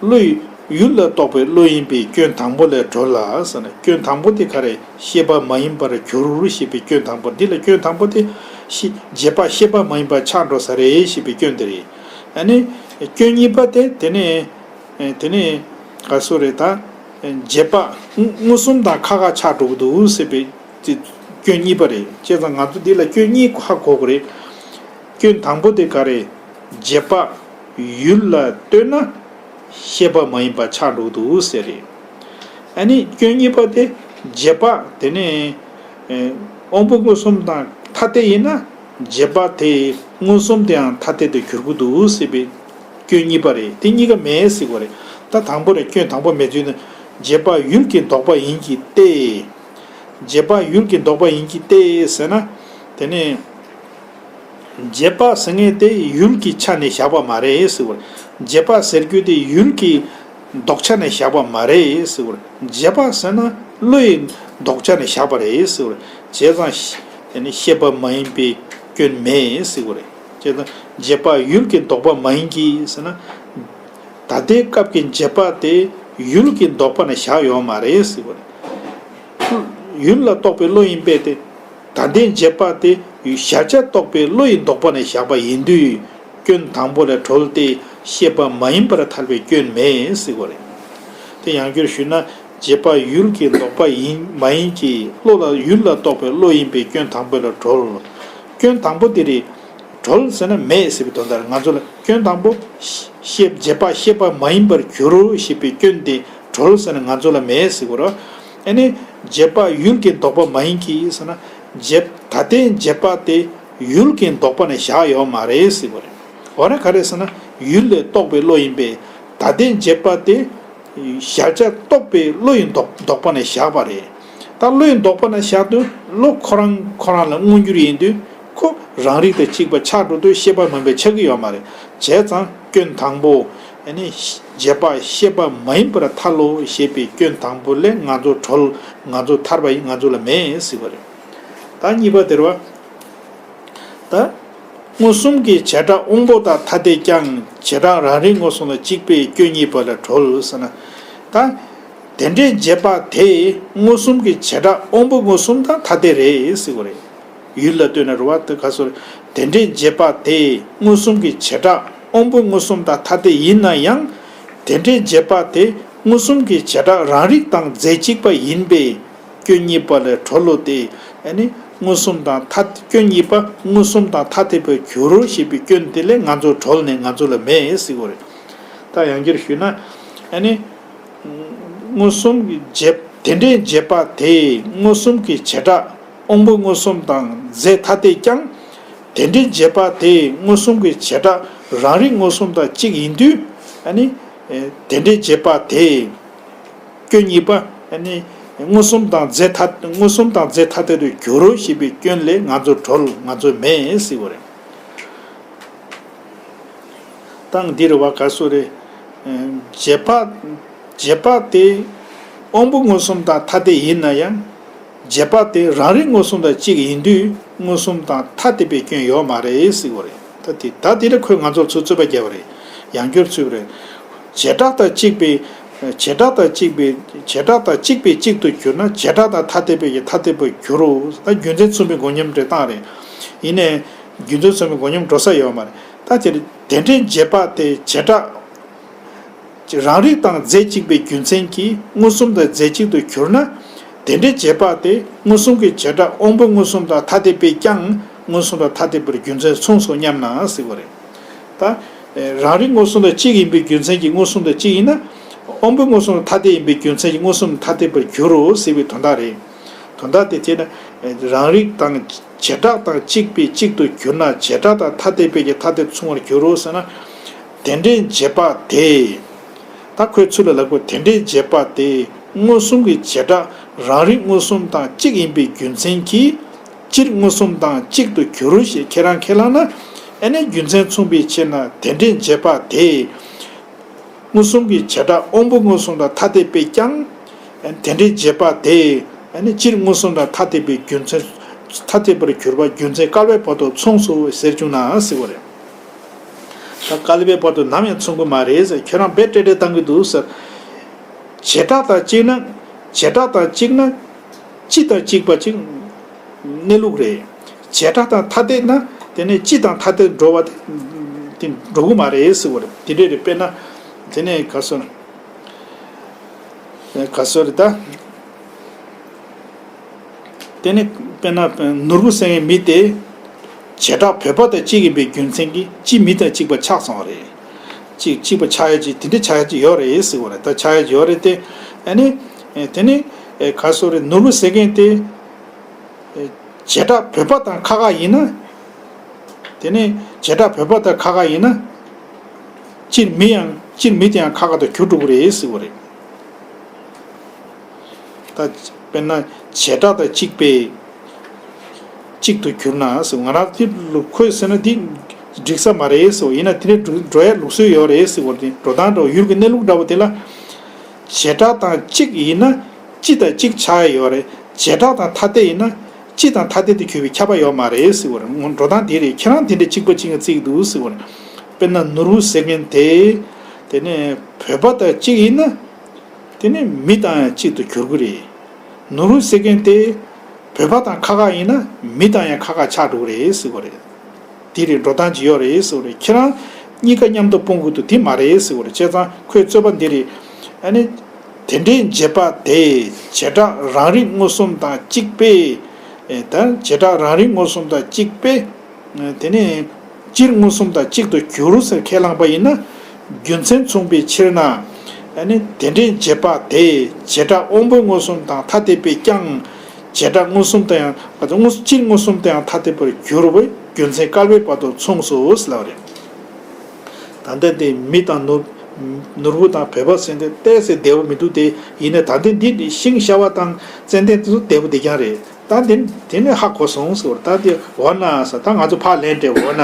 བློ་ཡི་ཡུལ་ལ་རྟོགས་པའི་བློ་ཡིན་པས་སྐྱོན་དང་པོ་ལས་གྲོལ་ལ་ཟེར་ན། སྐྱོན་དང་པོ་དེ་ག་རེ། ཤེས་པ་མ་ཡིན་པར་གྱུར་ཞེས་པའི་སྐྱོན་དང་པོ། འདི་ལ་སྐྱོན་དང་པོ་དེ་ཤེས་རྗེས་དཔག་ཤེས་པ་མ་ཡིན་པ་ཆགས་འགྲོ་ས་རེད་ཞེས་པའི་སྐྱོན་དེ་རེད། ཨ་ནི་སྐྱོན་གཉིས་པ་དེ་དེ་ནས་དེ་ནས་ག་སོ་རེད་ད། རྗེས་དཔག་མངོན་སུམ་དང་ཁ་ཁ་ཆགས་འགྲོ་གི་འདུག་ཟེར་བའི་དེ་སྐྱོན་གཉིས་པ་རེད། བྱས་ཙང་ང་ཚོ་འདི་ལ་སྐྱོན་གཉིས་ཧ་གོ་དགོས་རེད། སྐྱོན་དང་པོ་དེ་ག་རེ། རྗེས་དཔག་ཡུལ་ལ་ལྟོས་ན་ཤེས་པ་མ་ཡིན་པ་ཆགས་འགྲོ་གི་འདུག་ཟེར་རེད། ཨ་ནི་སྐྱོན་གཉིས་པ་དེ་རྗེས་དཔག་དེ་ནས་ཨེ་དབང་པོ་མངོན་སུམ་དང་ཐ་དད་ཡིན་ན་རྗེས་དཔག་དེ་མངོན་སུམ་དེའང་ཐ་དད་དུ་འགྱུར་གྱི་འདུག་ཟེར་བའི་སྐྱོན་གཉིས་པ་རེད། དེ་གཉིས་ཀ་མེད་ཟེར་དགོས་རེད། ད་དང་པོ་རེད། སྐྱོན་དང་པོ་མེད་ཚུལ་ནི། རྗེས་དཔག་ཡུལ་གྱི་ལྡོག་པ་ཡིན་གྱི་སྟེ། རྗེས་དཔག་ཡུལ་གྱི་ལྡོག་པ་ཡིན་གྱི་སྟེ་ཟེར་ན། དེ་ནས་རྗེས་དཔག་ཟེར་མཁན་དེ་ཡུལ་གྱི་ཆ་ནས་བཞག་པ་མ་རེད་ཟེར་བ་རེད། རྗེས་དཔག་ཟེར་རྒྱུ་དེ་ཡུལ་གྱི་ལྡོག་ཆ་ནས་བཞག་པ་མ་རེད་ཟེར་བ་རེད། རྗེས་དཔག་ཟེར་ན་བློ་ཡི་ལྡོག་ཆ་ནས་བཞག་པ་རེད་ཟེར་བ་རེད། བྱས་ཙང་དེ་ནི་ཤེས་པ་མ་ཡིན་པའི་སྐྱོན་མེད་ཟེར་བ་རེད། བྱས་ཙང་རྗེས་དཔག་ཡུལ་གྱི་ལྡོག་པ་མ་ཡིན་གྱི་ཟེར་ན། ད་ལྟའི་སྐབས་ཀྱི་རྗེས་དཔག་དེ་ཡུལ་གྱི་ལྡོག་པ་ནས་བཞག་ཡོད་མ་རེད་ཟེར་བ་རེད། ཡུལ་ལ་རྟོགས་པའི་བློ་ཡིན་པས་ཏེ། ད་ལྟའི་རྗེས་དཔག་དེ་གཞལ་བྱ་རྟོགས་པའི་བློ་ཡི་ལྡོག་པ་ནས་བཞག་པ་ཡིན་དུས། སྐྱོན་དང་པོ་ལས་གྲོལ་ཏེ་ཤེས་པ་མ་ཡིན་པར་ཐལ་བའི་སྐྱོན་མེད་ཟེར་བ་རེད། དེ་ཡང་བསྐྱར་ཞུས་ན། རྗེས་དཔག་ཡུལ་གྱི་ལྡོག་པ་ཡིན་མ་ཡིན་གྱི་བློ་ལ་ཡུལ་ལ་རྟོགས་པའི་བློ་ཡིན་པས་སྐྱོན་དང་པོ་ལས་གྲོལ། སྐྱོན་དང་པོ་དེ་རེད། གྲོལ་ཟེར་ན་མེད་ཟེར་བའི་དོན་དག་རེད། ང་ཚོ་ལ་སྐྱོན་དང་པོ། ཤེས་རྗེས་དཔག་ཤེས་པ་མ་ཡིན་པར་གྱུར་ཞེས་པའི་སྐྱོན་དེ་གྲོལ་ཟེར་ན་ང་ཚོ་ལ་མེད་ཟེར་དགོས་རེད། ཨ་ནི་རྗེས་དཔག་ཡུལ་གྱི་ལྡོག་པ་མ་ཡིན་གྱི་ཟེར་ན། རྗེས་ད་ལྟའི་རྗེས་དཔག་དེ་ཡུལ་གྱི་ལྡོག་པ་ནས་བཞག་ཡོད་མ་རེད་ཟེར་དགོས་རེད། འོ་ན་ག་རེ་ཟེར་ན་ཡུལ་ལས་རྟོགས་པའི་བློ་ཡིན་པས་ད་ལྟའི་རྗེས་དཔག་དེ། གཞལ་བྱ་རྟོགས་པའི་བློ་ཡི་ལྡོག་ལྡོག་པ་ནས་བཞག་པ་རེད། ད་བློ་ཡི་ལྡོག་པ་ནས་བཞག་དུས་བློ་ཁོ་རང་ཁོ་རང་ལ་མངོན་གྱུར་ཡིན་དུས་ཁོ་རང་རིག་དང་གཅིག་པ་ཆགས་འགྲོ་དུས་ཤེས་པ་མིན་པ་ཆགས་ཀྱི་ཡོད་མ་རེད། བྱས་ཙང་སྐྱོན་དང་པོ། ཨ་ནི་རྗེས་དཔག་ཤེས་པ་མ་ཡིན་པར་ཐལ་ལོ་ཞེས་པའི་སྐྱོན་དང་པོ་ལས་ང་ཚོ་གྲོལ། ང་ཚོ་ཐར་པ་ཡིན། ང་ཚོ་ལ་མེད་ཟེར་བ་རེད། ད་གཉིས་པ་དེ་རེད་བ། ད། མངོན་སུམ་གྱི་བྱེ་བྲག་དབང་པོ་དང་ཐ་དད་ཀྱང་བྱེ་བྲག་རང་རིག་མངོན་སུམ་དང་གཅིག་པས་སྐྱོན་གཉིས་པ་ལས་གྲོལ་ཟེར་ན། ད། དེ་འདྲའི་རྗེས་དཔག་དེ་མངོན་སུམ་གྱི་བྱེ་བྲག་དབང་པོ་མངོན་སུམ་དང་ཐ་དད་རེད་ཟེར་བ་རེད། ཡུལ་ལ་ལྟོས་ན་རེད་བ། དེ་ག་སོ་རེད། དེ་འདྲའི་རྗེས་དཔག་དེ་མངོན་སུམ་གྱི་བྱེ་བྲག་དབང་པོ་མངོན་སུམ་དང་ཐ་དད་ཡིན་ན་ཡང་། དེ་འདྲའི་རྗེས་དཔག་དེ་མངོན་སུམ་གྱི་བྱེ་བྲག་རང་རིག་དང་རྫས་གཅིག་པ་ཡིན་པས། སྐྱོན་གཉིས་པ་ལས་གྲོལ་ལོ་སྟེ། ཨ་ནི་མངོན་སུམ་དང་ཐ། སྐྱོན་གཉིས་པ་མངོན་སུམ་དང་ཐ་དད་པར་འགྱུར་རོ་ཞེས་པའི་སྐྱོན་དེ་ལས་ང་ཚོ་གྲོལ་ནས་ང་ཚོ་ལ་མེད་ཟེར་དགོས་རེད། ད་ཡང་བསྐྱར་ཞུས་ན། ཨ་ནི་མངོན་སུམ་གྱི་རྗེས། དེ་འདྲའི་རྗེས་དཔག་དེ་མངོན་སུམ་གྱི་བྱེ་བྲག་དབང་པོ་མངོན་སུམ་དང་རྫས་ཐ་དད་ཀྱང་། དེ་འདྲའི་རྗེས་དཔག་དེ་མངོན་སུམ་གྱི་བྱེ་བྲག་རང་རིག་མངོན་སུམ་དང་གཅིག་ཡིན་དུས། ཨ་ནི་དེ་འདྲའི་རྗེས་དཔག་དེ། སྐྱོན་གཉིས་པ། ཨ་ནི་མངོན་སུམ་དང་རྫས་ཐ། མངོན་སུམ་དང་རྫས་ཐ་དད་དུ་འགྱུར་རོ་ཞེས་པའི་སྐྱོན་ལས་ང་ཚོ་གྲོལ། ང་ཚོ་མེད་ཟེར་བ་རེད། ཏང་འདི་རུ་བ་ག་སོ་རེ། རྗེས་དཔག་རྗེས་དཔག་དེ་དབང་པོ་མངོན་སུམ་དང་ཐ་དད་ཡིན་ན་ཡང་། རྗེས་དཔག་དེ་རང་རིག་མངོན་སུམ་དང་གཅིག་ཡིན་དུས་མངོན་སུམ་དང་ཐ་དད་པའི་སྐྱོན་ཡོད་མ་རེད་ཟེར་བ་རེད། ད་དེ་ད་དེ་ལ་ཁོས་ང་ཚོར་ཚུར་རྩོད་པ་རྒྱབ་པ་རེད། ཡང་བསྐྱར་རྩོད་པ་རེད། བྱེ་བྲག་དང་གཅིག་པའི། བྱེ་བྲག་དང་གཅིག་པའི། བྱེ་བྲག་དང་གཅིག་པས་གཅིག་ཏུ་གྱུར་ན་བྱེ་བྲག་དང་ཐ་དད་པའི་ཐ་དད་པར་འགྱུར་རོ། ད་རྒྱུ་མཚན་མཚུངས་པའི་མགོ་སྙོམས་འདྲ་བཏང་རེད། ཡིན་ནའི། རྒྱུ་མཚན་མཚུངས་པའི་མགོ་སྙོམས་འགྲོ་ས་ཡོད་མ་རེད། ད་དེ་དེ་འདྲའི་རྗེས་དཔག་དེ་བྱེ་བྲག་རང་རིག་དང་རྫས་གཅིག་པའི་རྒྱུ་མཚན་གྱིས་མངོན་སུམ་དང་རྫས་གཅིག་ཏུ་གྱུར་ན། དེ་འདྲའི་རྗེས་དཔག་དེ་མངོན་སུམ་གྱི་བྱེ་བྲག་དབང་པོ་མངོན་སུམ་དང་ཐ་དད་པས་ཀྱང་མངོན་སུམ་དང་ཐ་དད་པར་རྒྱུ་མཚན་མཚུངས་སོ་སྙམ་ན་ཟེར་བ་རེད། ད། རང་རིག་མངོན་སུམ་དང་གཅིག་ཡིན་པའི་རྒྱུ་མཚན་གྱིས་མངོན་སུམ་དང་གཅིག་ཡིན་ན། དབང་པོ་མངོན་སུམ་དང་ཐ་དད་ཡིན་པའི་རྒྱུ་མཚན་གྱིས་མངོན་སུམ་ཐ་དད་པར་འགྱུར་རོ་ཟེར་བའི་དོན་དག་རེད། དོན་དག་དེ་དེ་ནི་རང་རིག་དང་བྱེ་བྲག་དང་གཅིག་པས་གཅིག་ཏུ་གྱུར་ན་བྱེ་བྲག་དང་ཐ་དད་པས་ཀྱང་ཐ་དད་དུ་མཚུངས་པར་འགྱུར་རོ་ཟེར་ན། དེ་འདྲའི་རྗེས་དཔག་དེ། ད་ཁོའི་ཚུལ་ལ་ལབ་དགོས། དེ་འདྲའི་རྗེས་དཔག་དེ་མངོན་སུམ་གྱི་བྱེ་བྲག་རང་རིག་མངོན་སུམ་དང་གཅིག་ཡིན་པའི་རྒྱུ་མཚན་གྱིས། སྤྱིར་མངོན་སུམ་དང་གཅིག་ཏུ་གྱུར་ཞེས་ཁྱེད་རང་ཁས་བླངས་ན། ཨ་ནི་རྒྱུ་མཚན་མཚུངས་པའི་ཕྱིར་ན་དེ་འདྲའི་རྗེས་དཔག་དེ། མངོན་སུམ་གྱི་བྱེ་བྲག་དབང་པོ་མངོན་སུམ་དང་ཐ་དད་པས་ཀྱང་། དེ་འདྲའི་རྗེས་དཔག་དེ། སྤྱིར་མངོན་སུམ་དང་ཐ་དད་པའི་རྒྱུ་མཚན། ཐ་དད་པར་གྱུར་པ་རྒྱུ་མཚན་བསྐལ་པའི་བར་དུ་མཚུངས་སོ་ཟེར་བྱུང་ན་ཟེར་བ་རེད། ད་དཀའ་ལས་པའི་བར་དུ་ནམ་ཡང་མཚུངས་ཀྱི་མ་རེད་ཟེར། ཁྱོད་རང་རྦད་ཏྲེ་ཏྲེ་བཏང་གི་འདུག་ཟེར། བྱེ་བྲག་དང་གཅིག་ན། བྱེ་བྲག་དང་གཅིག་ན། སྤྱི་དང་གཅིག་པ་གཅིག་གནས་ལུགས་རེད། བྱེ་བྲག་དང་ཐ་དད་ན། དེ་ནས་སྤྱི་དང་ཐ་དད་འགྲོ་བ་དེ་དེ་འགྲོ་གི་མ་རེད་ཟེར་བ་རེད། དེ་འདྲས་རེད། དཔེར་ན། དེ་ནས་ག་སོ། ག་སོ་རེད་ད། དེ་ནི་དཔེར་ན་ནོར་བུ་ཟེར་མཁན་མི་དེ། བྱེ་བྲག་བོད་པ་དང་གཅིག་ཡིན་པའི་རྒྱུ་མཚན་གྱིས་སྤྱི་མི་དང་གཅིག་པ་ཆགས་སོང་བ་རེད། གཅིག་གཅིག་པ་ཆགས་ཡ་གཅིག་དེ་འདྲ་ཆགས་ཡ་གཅིག་ཡོད་རེད་ཟེར་བ་རེད། ད་ཆགས་ཡ་གཅིག་ཡོད་རེད་དེ། ཨ་ནི། དེ་ནི། ག་སོ་རེད། ནོར་བུ་ཟེར་མཁན་དེ། བྱེ་བྲག་བོད་པ་དང་ཁ་ཁ་ཡིན་ན། དེ་ནི་བྱེ་བྲག་བོད་པ་དང་ཁ་ཁ་ཡིན་ན། སྤྱིར་མི་ཡང་སྤྱིར་མི་དེ་ཡང་ཁ་ཁ་དང་གྱུར་འགྲོ་གི་རེད་ཟེར་བ་རེད། ད་དཔེར་ན་བྱེ་བྲག་དང་གཅིག་པས་གཅིག་ཏུ་གྱུར་ན་ཟེར། ང་རང་དེ་ལ་ཁོས་ཟེར་ན་འདི་འགྲིག་ས་མ་རེད་ཟེར། ཡིན་ན་དེ་འདྲའི་འགྲོ་ཡ་ལུགས་སྲོལ་ཡོད་རེད་ཟེར་བ་དེ། འགྲོ་སྟངས་འདྲ་བོ་ཡུལ་གྱི་གནས་ལུགས་འདྲ་བོ་དེ་ལ། བྱེ་བྲག་དང་གཅིག་ཡིན་ན་སྤྱི་དང་གཅིག་ཆགས་ཡ་ཡོད་རེད། བྱེ་བྲག་དང་ཐ་དད་ཡིན་ན་སྤྱི་དང་ཐ་དད་དུ་གྱུར་པའི་ཁྱབ་པ་ཡོད་མ་རེད་ཟེར་བ་རེད། འགྲོ་སྟངས་དེ་རེད། ཁྱེད་རང་དེ་འདྲ་གཅིག་པ་གཅིག་རྐྱང་བརྩི་གི་འདུག་ཟེར་བ་རེད། དཔེར་ན་ནོར་བུ་ཟེར་མཁན་དེ། དེ་ནས་བོད་པ་དང་གཅིག་ཡིན་ན། དེ་ནི་མི་དང་ཡང་གཅིག་ཏུ་གྱུར་གི་རེད། ནོར་བུ་ཟེར་མཁན་དེ། བོད་པ་དང་ཁ་ཁ་ཡིན་ན་མི་དང་ཡང་ཁ་ཁ་ཆགས་འགྲོ་གི་རེད་ཟེར་བ་རེད། དེ་རེད། འགྲོ་སྟངས་ཅིག་ཡོད་རེད་ཟེར་བ་རེད། ཁྱེད་རང་གཉིས་ཀ་མཉམ་དུ་སྤུངས་དགོས་འདུག་དེ་མ་རེད་ཟེར་བ་རེད། བྱས་ཙང་ཁོའི་རྩོད་པ་འདི་རེད། ཨ་ནི། དེ་འདྲའི་འབྱེད་པ་དེ་བྱེ་བྲག་རང་རིག་མངོན་སུམ་དང་གཅིག་པས། ཨེ། ད་བྱེ་བྲག་རང་རིག་མངོན་སུམ་དང་གཅིག་པས། དེ་ནས་སྤྱིར་མངོན་སུམ་དང་གཅིག་ཏུ་གྱུར་ཟེར་ཁས་བླངས་པ་ཡིན་ན། རྒྱུ་མཚན་མཚུངས་པའི་ཕྱིར་ན། ཨ་ནི་དེ་འདྲའི་འབྱེད་པ་དེ་བྱེ་བྲག་དབང་པོའི་མངོན་སུམ་དང་ཐ་དད་པས་ཀྱང་། བྱེ་བྲག་མངོན་སུམ་དུ་ཡང་། སྤྱིར་མངོན་སུམ་དུ་ཡང་ཐ་དད་པར་འགྱུར་བའི་རྒྱུ་མཚན་བསྐལ་པའི་བར་དུ་མཚུངས་སོ་ཟེར་ལབ་པ་རེད། ད་ལྟ་འདི་མི་དང་ནོར། ནོར་བུ་དང་བོད་པ་ཟེར་འདི་ཏོག་ཙམ་བདེ་པོ་མི་འདུག་སྟེ། ཡིན་ནའི་ད་ལྟ་འདི་ཤིང་ཤ་བ་དང་ཙན་དན་དེ་ཚོ་བདེ་པོ་བདེ་རྐྱང་རེད། ད་དེ་དེ་ནས་ཧ་གོ་སོང་ཟེར་བ་རེད། ད་དེ་འོ་ན་ཟེར། ད་ང་ཚོ་ཕར་ལན་སྤྲད། འོ་ན།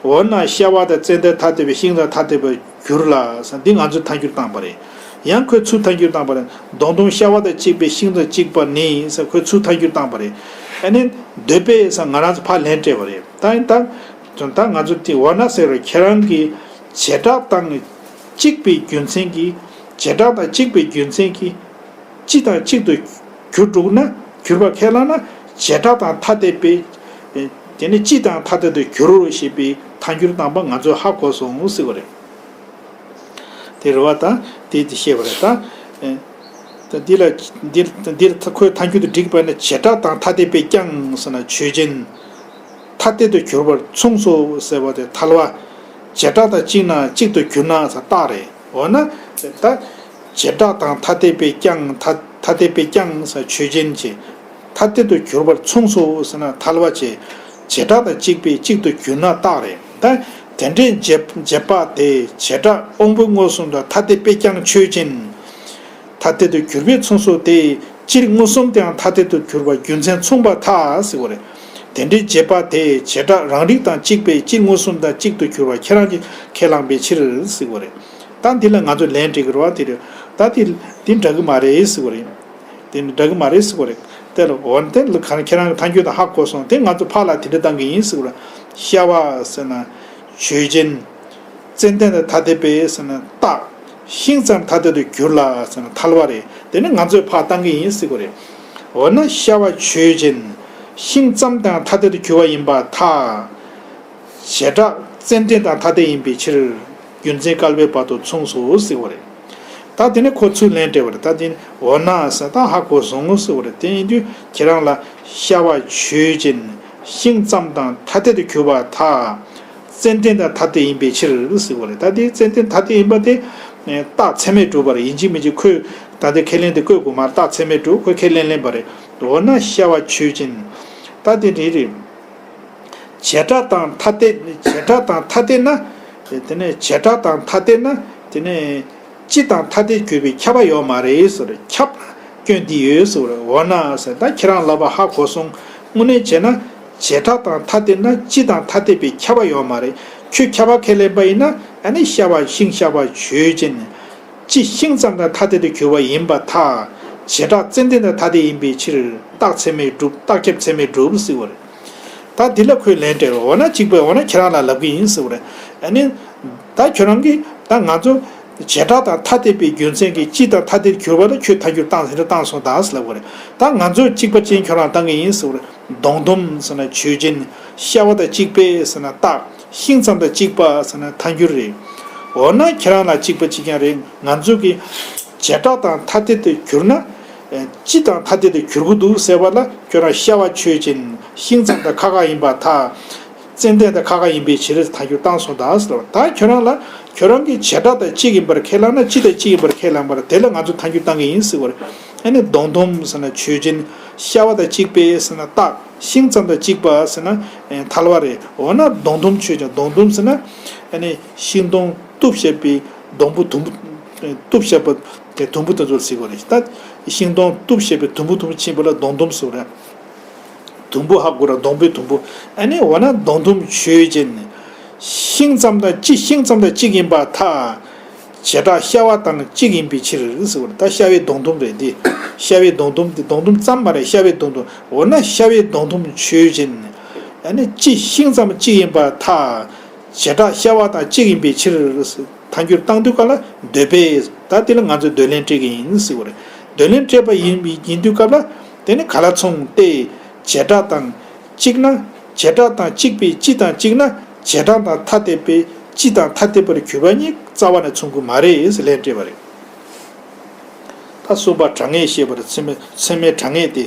འོ་ན་ཤ་བ་དང་ཙན་དན་ཐ་དད་པས་ཤིང་དང་ཐ་དད་པར་གྱུར་ལ་ཟེར། འདི་ང་ཚོས་ཐལ་འགྱུར་བཏང་པ་རེད། ཡང་ཁོས་ཚུར་ཐལ་འགྱུར་བཏང་པ་རེད། མདོར་ན་ཤ་བ་དང་གཅིག་པའི་ཤིང་དང་གཅིག་པ་ནི་ཟེར་ཁོས་ཚུར་ཐལ་འགྱུར་བཏང་པ་རེད། ཨ་ནི་འདོད་པས་ཟེར་ང་རང་ཚོ་ཕར་ལན་སྤྲད་པ་རེད། ད་ཡིན་ད། ད་ང་ཚོ་དེ་འོ་ན་ཟེར་བའི་ཁྱེད་རང་གིས་བྱེ་བྲག་དང་གཅིག་པའི་རྒྱུ་མཚན་གྱིས། བྱེ་བྲག་དང་གཅིག་པའི་རྒྱུ་མཚན་གྱིས། སྤྱི་དང་གཅིག་ཏུ་གྱུར་འགྲོ་ན། གྱུར་པ་ཁས་བླངས་ན། བྱེ་བྲག་དང་ཐ་དད་པས། དེ་ནི་སྤྱི་དང་ཐ་དད་དུ་གྱུར་ཞེས་པའི་ཐལ་འགྱུར་བཏང་པ་ང་ཚོས་ཧ་གོ་སོང་ཟེར་བ་རེད། དེ་རེད་བ། ད་དེ་དེ་བཤད་པ་རེད་ད། ད་འདི་ལ་འདིར་འདིར་ཁོའི་ཐལ་འགྱུར་དེ་འགྲིག་པ་ནི། བྱེ་བྲག་དང་ཐ་དད་པས་ཀྱང་ཟེར་ན་ཆོས་ཅན། ཐ་དད་དུ་གྱུར་པར་མཚུངས་སོ་ཟེར་བ་དེ་ཐལ་བ། བྱེ་བྲག་དང་གཅིག་ན་གཅིག་ཏུ་གྱུར་ན་ཟེར་རྟགས་རེད། འོ་ན་ད་བྱེ་བྲག་དང་ཐ་དད་པས་ཀྱང་། ཐ་ཐ་དད་པས་ཀྱང་ཟེར་ཆོས་ཅན་གྱི། ཐ་དད་དུ་གྱུར་པར་མཚུངས་སོ་ཟེར་ན་ཐལ་བ་བྱེད། བྱེ་བྲག་དང་གཅིག་པས་གཅིག་ཏུ་གྱུར་ན་རྟགས་རེད། ད་དེ་འདྲའི་འབྱེད་འབྱེད་པ་དེ་བྱེ་བྲག་དབང་པོའི་མངོན་སུམ་དང་ཐ་དད་པས་ཀྱང་ཆོས་ཅན། ཐ་དད་དུ་གྱུར་པས་མཚུངས་སོ་སྟེ། སྤྱིར་མངོན་སུམ་དེའང་ཐ་དད་དུ་གྱུར་པ་རྒྱུ་མཚན་མཚུངས་པར་ཐལ་ཟེར་བ་རེད། དེ་འདྲའི་འབྱེད་པ་དེ་བྱེ་བྲག་རང་རིག་དང་གཅིག་པས་སྤྱིར་མངོན་སུམ་དང་གཅིག་ཏུ་གྱུར་པ་ཁྱེད་རང་གིས་ཁས་བླངས་པའི་ཕྱིར་ཟེར་བ་རེད། ད་འདི་ལ་ང་ཚོས་ལན་སྤྲད་ཀྱི་རེད་བ། དེ་རེད། ད་དེ་དེ་འདྲ་གི་མ་རེད་ཟེར་བ་རེད། དེ་ནི་འདྲ་གི་མ་རེད་ཟེར་བ་རེད། དེ་ལ་འོ་ན་དེ་ལ་གང་ཁྱེད་རང་གི་ཐལ་འགྱུར་དེ་ཧ་གོ་སོང་། དེ་ང་ཚོ་ཕར་ལ་དེ་འདྲ་བཏང་གི་ཡིན་ཟེར་བ་རེད། ཤ་བ་ཟེར་ན་ཆོས་ཅན། ཙན་དན་དང་ཐ་དད་པས་ཟེར་ན་རྟགས། ཤིང་ཙམ་ཐ་དད་དུ་གྱུར་ལ་ཟེར་ན་ཐལ་བ་རེད། དེ་ནི་ང་ཚོས་ཕར་བཏང་གི་ཡིན་ཟེར་བ་རེད། འོ་ན་ཤ་བ་ཆོས་ཅན། ཤིང་ཙམ་དང་ཐ་དད་དུ་གྱུར་པ་ཡིན་པར་ཐལ། བྱེ་བྲག་ཙན་དན་དང་ཐ་དད་ཡིན་པའི་ཕྱིར། རྒྱུ་མཚན་བསྐལ་པའི་བར་དུ་མཚུངས་སོ་ཟེར་བ་རེད། ད་དེ་ནས་ཁོ་ཚུར་ལན་སྤྲད་པ་རེད། ད་དེ་ནི་འོ་ན་ཟེར། ད་ཧ་གོ་སོང་ངོ་ཟེར་བ་རེད། དེ་ཡིན་དུས་ཁྱེད་རང་ལ་ཤ་བ་ཆོས་ཅན། ཤིང་ཙམ་དང་ཐ་དད་དུ་གྱུར་པར་ཐལ། ཙན་དན་དང་ཐ་དད་ཡིན་པའི་ཕྱིར་ཟེར་བ་རེད། ད་དེ་ཙན་དན་ཐ་དད་ཡིན་པ་དེ་རྟགས་ཚད་མས་གྲུབ་པ་རེད། ཡིན་གཅིག་མིན་གཅིག་ཁོས་ད་ལྟ་ཁས་ལེན་དེ་བཀོད་དགོས་མ་རེད། རྟགས་ཚད་མས་གྲུབ། ཁོས་ཁས་ལེན་ལེན་པ་རེད། འོ་ན་ཤ་བ་ཆོས་ཅན། ད་དེ་འདྲ་རེད། བྱེ་བྲག་དང་ཐ་དད། བྱེ་བྲག་དང་ཐ་དད་ན། དེ་ནས་བྱེ་བྲག་དང་ཐ་དད་ན། དེ་ནས་སྤྱི་དང་ཐ་དད་གྱུར་པའི་ཁྱབ་པ་ཡོད་མ་རེད་ཟེར། ཁྱབ་སྐྱོན་འདི་ཡོད་ཟེར། འོ་ན་ཟེར། ད་ཁྱེད་རང་ལབ་པ་ཧ་གོ་སོང་། དངོས་གནས་བྱས་ན་བྱེ་བྲག་དང་ཐ་དད་ན་སྤྱི་དང་ཐ་དད་པའི་ཁྱབ་པ་ཡོད་མ་རེད། ཁྱོད་ཁྱབ་པ་ཁས་ལེན་པ་ཡིན་ན། ཨ་ནི་ཤ་བ་ཤིང་ཤ་བ་ཆོས་ཅན། སྤྱི་ཤིང་ཙམ་དང་ཐ་དད་དུ་གྱུར་པ་ཡིན་པར་ཐལ། བྱེ་བྲག་ཙན་དན་དང་ཐ་དད་ཡིན་པའི་ཕྱིར། རྟགས་ཚད་མས་གྲུབ། རྟགས་ཁྱབ་ཚད་མས་གྲུབ་ཟེར་བ་རེད། ད་འདི་ལ་ཁོས་ལན་སྤྲད་རོགས། འོ་ན་གཅིག་པས་འོ་ན་ཁྱེད་རང་ལ་ལབ་ཀྱི་ཡིན་ཟེར་བ་རེད། ཨ་ནི་ ད་ཁྱོད་རང་གིས་ད་ང་ཚོ་བྱེ་བྲག་དང་ཐ་དད་པའི་རྒྱུ་མཚན་གྱིས་སྤྱི་དང་ཐ་དད་གྱུར་པ་ལ་ཁྱོད་ཐལ་འགྱུར་བཏང་ཟིན་རེ་བཏང་སོང་ད་ཟེར་ལབ་པ་རེད། ད་ང་ཚོས་གཅིག་པ་ཅན་ཁྱོད་རང་བཏང་གི་ཡིན་ཟེར་བ་རེད། སྡོང་དུམ་ཟེར་ན་ཆོས་ཅན། ཤ་བ་དང་གཅིག་པའི་ཟེར་ན་རྟགས། ཤིང་ཙམ་དང་གཅིག་པ་ཟེར་ན་ཐལ་འགྱུར་རེད། འོ་ན་ཁྱེད་རང་ལ་གཅིག་པ་གཅིག་རྐྱང་རེད། ང་ཚོ་གི་བྱེ་བྲག་དང་ཐ་དད་དུ་གྱུར་ན། ཨེ། སྤྱི་དང་ཐ་དད་དུ་གྱུར་གྱི་འདུག་ཟེར་བ་ལ་ཁྱོད་རང་ཤ་བ་ཆོས་ཅན། ཤིང་ཙམ་དང་ཁ་ཁ་ཡིན་པར་ཐལ། ཙན་དན་དང་ཁ་ཁ་ཡིན་པའི་ཕྱིར་ཐལ་འགྱུར་བཏང་སོང་ད་ཟེར་བ། ད་ཁྱོད་རང་ལ་ཁྱོད་རང་གི་བྱེ་བྲག་དང་གཅིག་ཡིན་པར་ཁས་བླངས་ན། སྤྱི་དང་གཅིག་ཡིན་པར་ཁས་བླངས་པར་དེ་ལ་ང་ཚོ་ཐལ་འགྱུར་བཏང་གི་ཡིན་ཟེར་བ་རེད། ཨ་ནི་སྡོང་དུམ་ཟེར་ན་ཆོས་ཅན། ཤ་བ་དང་གཅིག་པའི་ཟེར་ན་རྟགས། ཤིང་ཙམ་དང་གཅིག་པ་ཟེར་ན་ཨེ་ཐལ་བ་རེད། འོ་ན་སྡོང་དུམ་ཆོས་ཅན། སྡོང་དུམ་ཟེར་ན་ཨ་ནི་ཤིང་སྡོང་གཏུབ་བྱས་པའི་སྡོང་བུ་དུམ་བུ། གཏུབ་བྱས་པ་དེ་དུམ་བུ་དེ་ཚོར་ཟེར་བ་རེད། ད་ཤིང་སྡོང་གཏུབ་བྱས་པའི་དུམ་བུ་དུམ་བུ་ཕྱིན་པ་ལ་སྡོང་དུམ་ཟེར་བ་རེད། དུམ་བུ་ཧ་གོ་ར། སྡོང་པོའི་དུམ་བུ། ཨ་ནི་འོ་ན་སྡོང་དུམ་ཆོས་ཅན། ཤིང་ཙམ་དང་གཅིག་ཤིང་ཙམ་དང་གཅིག་ཡིན་པར་ཐལ། བྱེ་བྲག་ཤ་བ་དང་གཅིག་ཡིན་པའི་ཕྱིར་ཟེར་བ་རེད། ད་ཤ་བའི་སྡོང་དུམ་རེད་དེ། ཤ་བའི་སྡོང་དུམ་དེ་སྡོང་དུམ་ཙམ་མ་རེད། ཤ་བའི་སྡོང་དུམ། འོ་ན་ཤ་བའི་སྡོང་དུམ་ཆོས་ཅན། ཨ་ནི་གཅིག་ཤིང་ཙམ་གཅིག་ཡིན་པར་ཐལ། བྱེ་བྲག་ཤ་བ་དང་གཅིག་ཡིན་པའི་ཕྱིར། ཐལ་འགྱུར་བཏང་དུས་སྐབས་ལ་འདོད་པས། ད་དེ་ལ་ང་ཚོས་འདོད་ལན་སྤྲད་ཀྱི་ཡིན་ཟེར་བ་རེད། འདོད་ལན་སྤྲད་པ་ཡིན་ཡིན་དུས་སྐབས་ལ་དེ་ནི་ག་ལ་མཚུངས་ཏེ། བྱེ་བྲག་དང་གཅིག་ན། བྱེ་བྲག་དང་གཅིག་པའི་སྤྱི་དང་གཅིག་ན། བྱེ་བྲག་དང་ཐ་དད་པའི་སྤྱི་དང་ཐ་དད་པར་གྱུར་པ་གཉིས་རྩ་བ་ནས་མཚུངས་ཀྱི་མ་རེད་ཟེར་ལན་སྤྲད་པ་རེད། ད་གསུམ་པ་གྲངས་ངེས་བཤད་པར་ཚད་མའི་ཚད་མའི་གྲངས་ངེས་དེ།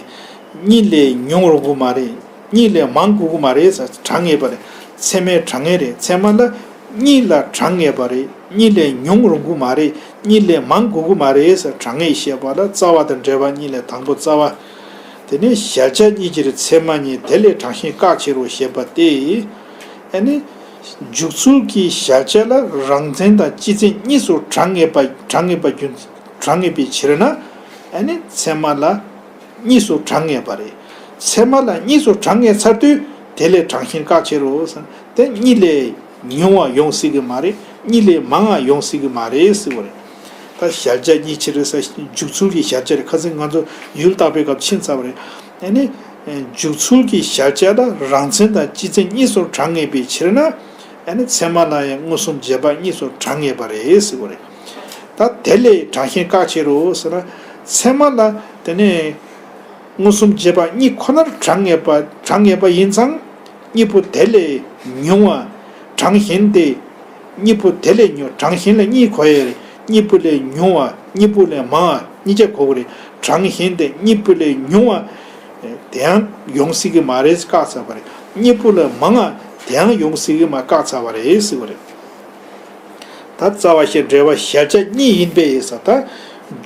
གཉིས་ལས་ཉུང་རུང་གི་མ་རེད། གཉིས་ལས་མང་དགོས་ཀྱི་མ་རེད་ཟེར་གྲངས་ངེས་པ་རེད། ཚད་མའི་གྲངས་ངེས་རེད། ཚད་མ་ལ་གཉིས་ལ་གྲངས་ངེས་པ་རེད། གཉིས་ལས་ཉུང་རུང་གི་མ་རེད། གཉིས་ལས་མང་དགོས་ཀྱི་མ་རེད་ཟེར་གྲངས་ངེས་བཤད་པ་ལ་རྩ་བ་དང་འབྲེལ་བ་གཉིས་ལས་དང་པོ་རྩ་བ། དེ་ནས་གཞལ་བྱ་གཉིས་ཀྱི་ཚད་མ་གཉིས། དེ་ལས་གྲངས་གཞན་བཀག་ཕྱིར་རོ་ཞེས་པ་སྟེ། ཨ་ནི། འཇུག་ཚུལ་གྱི་གཞལ་བྱ་ལ་རང་མཚན་དང་སྤྱི་མཚན་གཉིས་སུ་གྲངས་ངེས་པ། གྲངས་ངེས་པ་རྒྱུ། གྲངས་ངེས་པའི་ཕྱིར་ན། ཨ་ནི་ཚད་མ་ལ་གཉིས་སུ་གྲངས་ངེས་པ་རེད། ཚད་མ་ལ་གཉིས་སུ་གྲངས་ངེས་ཚར་དུས་དེ་ལས་གྲངས་གཞན་བཀག་ཕྱིར་རོ་ཟེར་ན། དེ་གཉིས་ལས་ཉུང་བ་ཡོང་སྲིད་ཀྱི་མ་རེད། གཉིས་ལས་མང་བ་ཡོང་སྲིད་ཀྱི་མ་རེད་ཟེར་བ་རེད། ད་གཞལ་བྱ་གཉིས་ཕྱིར་ཟེར། འཇུག་ཚུལ་གྱི་གཞལ་བྱ་རེད། ཁ་སང་ང་ཚོ་ཡུལ་བརྟག་པའི་སྐབས་ཕྱིན་ཚར་བ་རེད། ཨ་ནི། འཇུག་ཚུལ་གྱི་གཞལ་བྱ་ལ་རང་མཚན་དང་སྤྱི་མཚན་གཉིས་སུ་གྲངས་ངེས་པའི་ཕྱིར་ན། ཨ་ནི་ཚད་མ་ལ་ཡང་མངོན་སུམ་རྗེས་དཔག་གཉིས་སུ་གྲངས་ངེས་པ་རེད་ཟེར་བ་རེད། ད་དེ་ལས་གྲངས་གཞན་བཀག་ཕྱིར་རོ་ཟེར་ན། ཚད་མ་ལ་དེ་ནས་མངོན་སུམ་རྗེས་དཔག་གཉིས་ཁོ་ནར་གྲངས་ངེས་པ། གྲངས་ངེས་པ་ཡིན་ཙང་། གཉིས་པོ་དེ་ལས་ཉུང་བ། གྲངས་གཞན་དེ། གཉིས་པོ་དེ་ལས་ཉུང་། གྲངས་གཞན་ལ་གཉིས་གོ་ཡ་རེད། གཉིས་པོ་ལས་ཉུང་བ། གཉིས་པོ་ལས་མང་བ། གཉིས་ཆ་གོ་གི་རེད། གྲངས་གཞན་དེ་གཉིས་པོ་ལས་ཉུང་བ་དེ་ཡང་ཡོང་སྲིད་ཀྱི་མ་རེད་བཀག་ཚར་བ་རེད། གཉིས་པོ་ལས་མང་བ་དེ་ཡང་ཡོང་སྲིད་ཀྱི་མ། བཀག་ཚར་བ་རེད་ཟེར་བ་རེད། ད་རྩ་བ་ཤེས་འབྲེལ་བ་གཞལ་བྱ་གཉིས་ཡིན་པས་ཟེར། ད་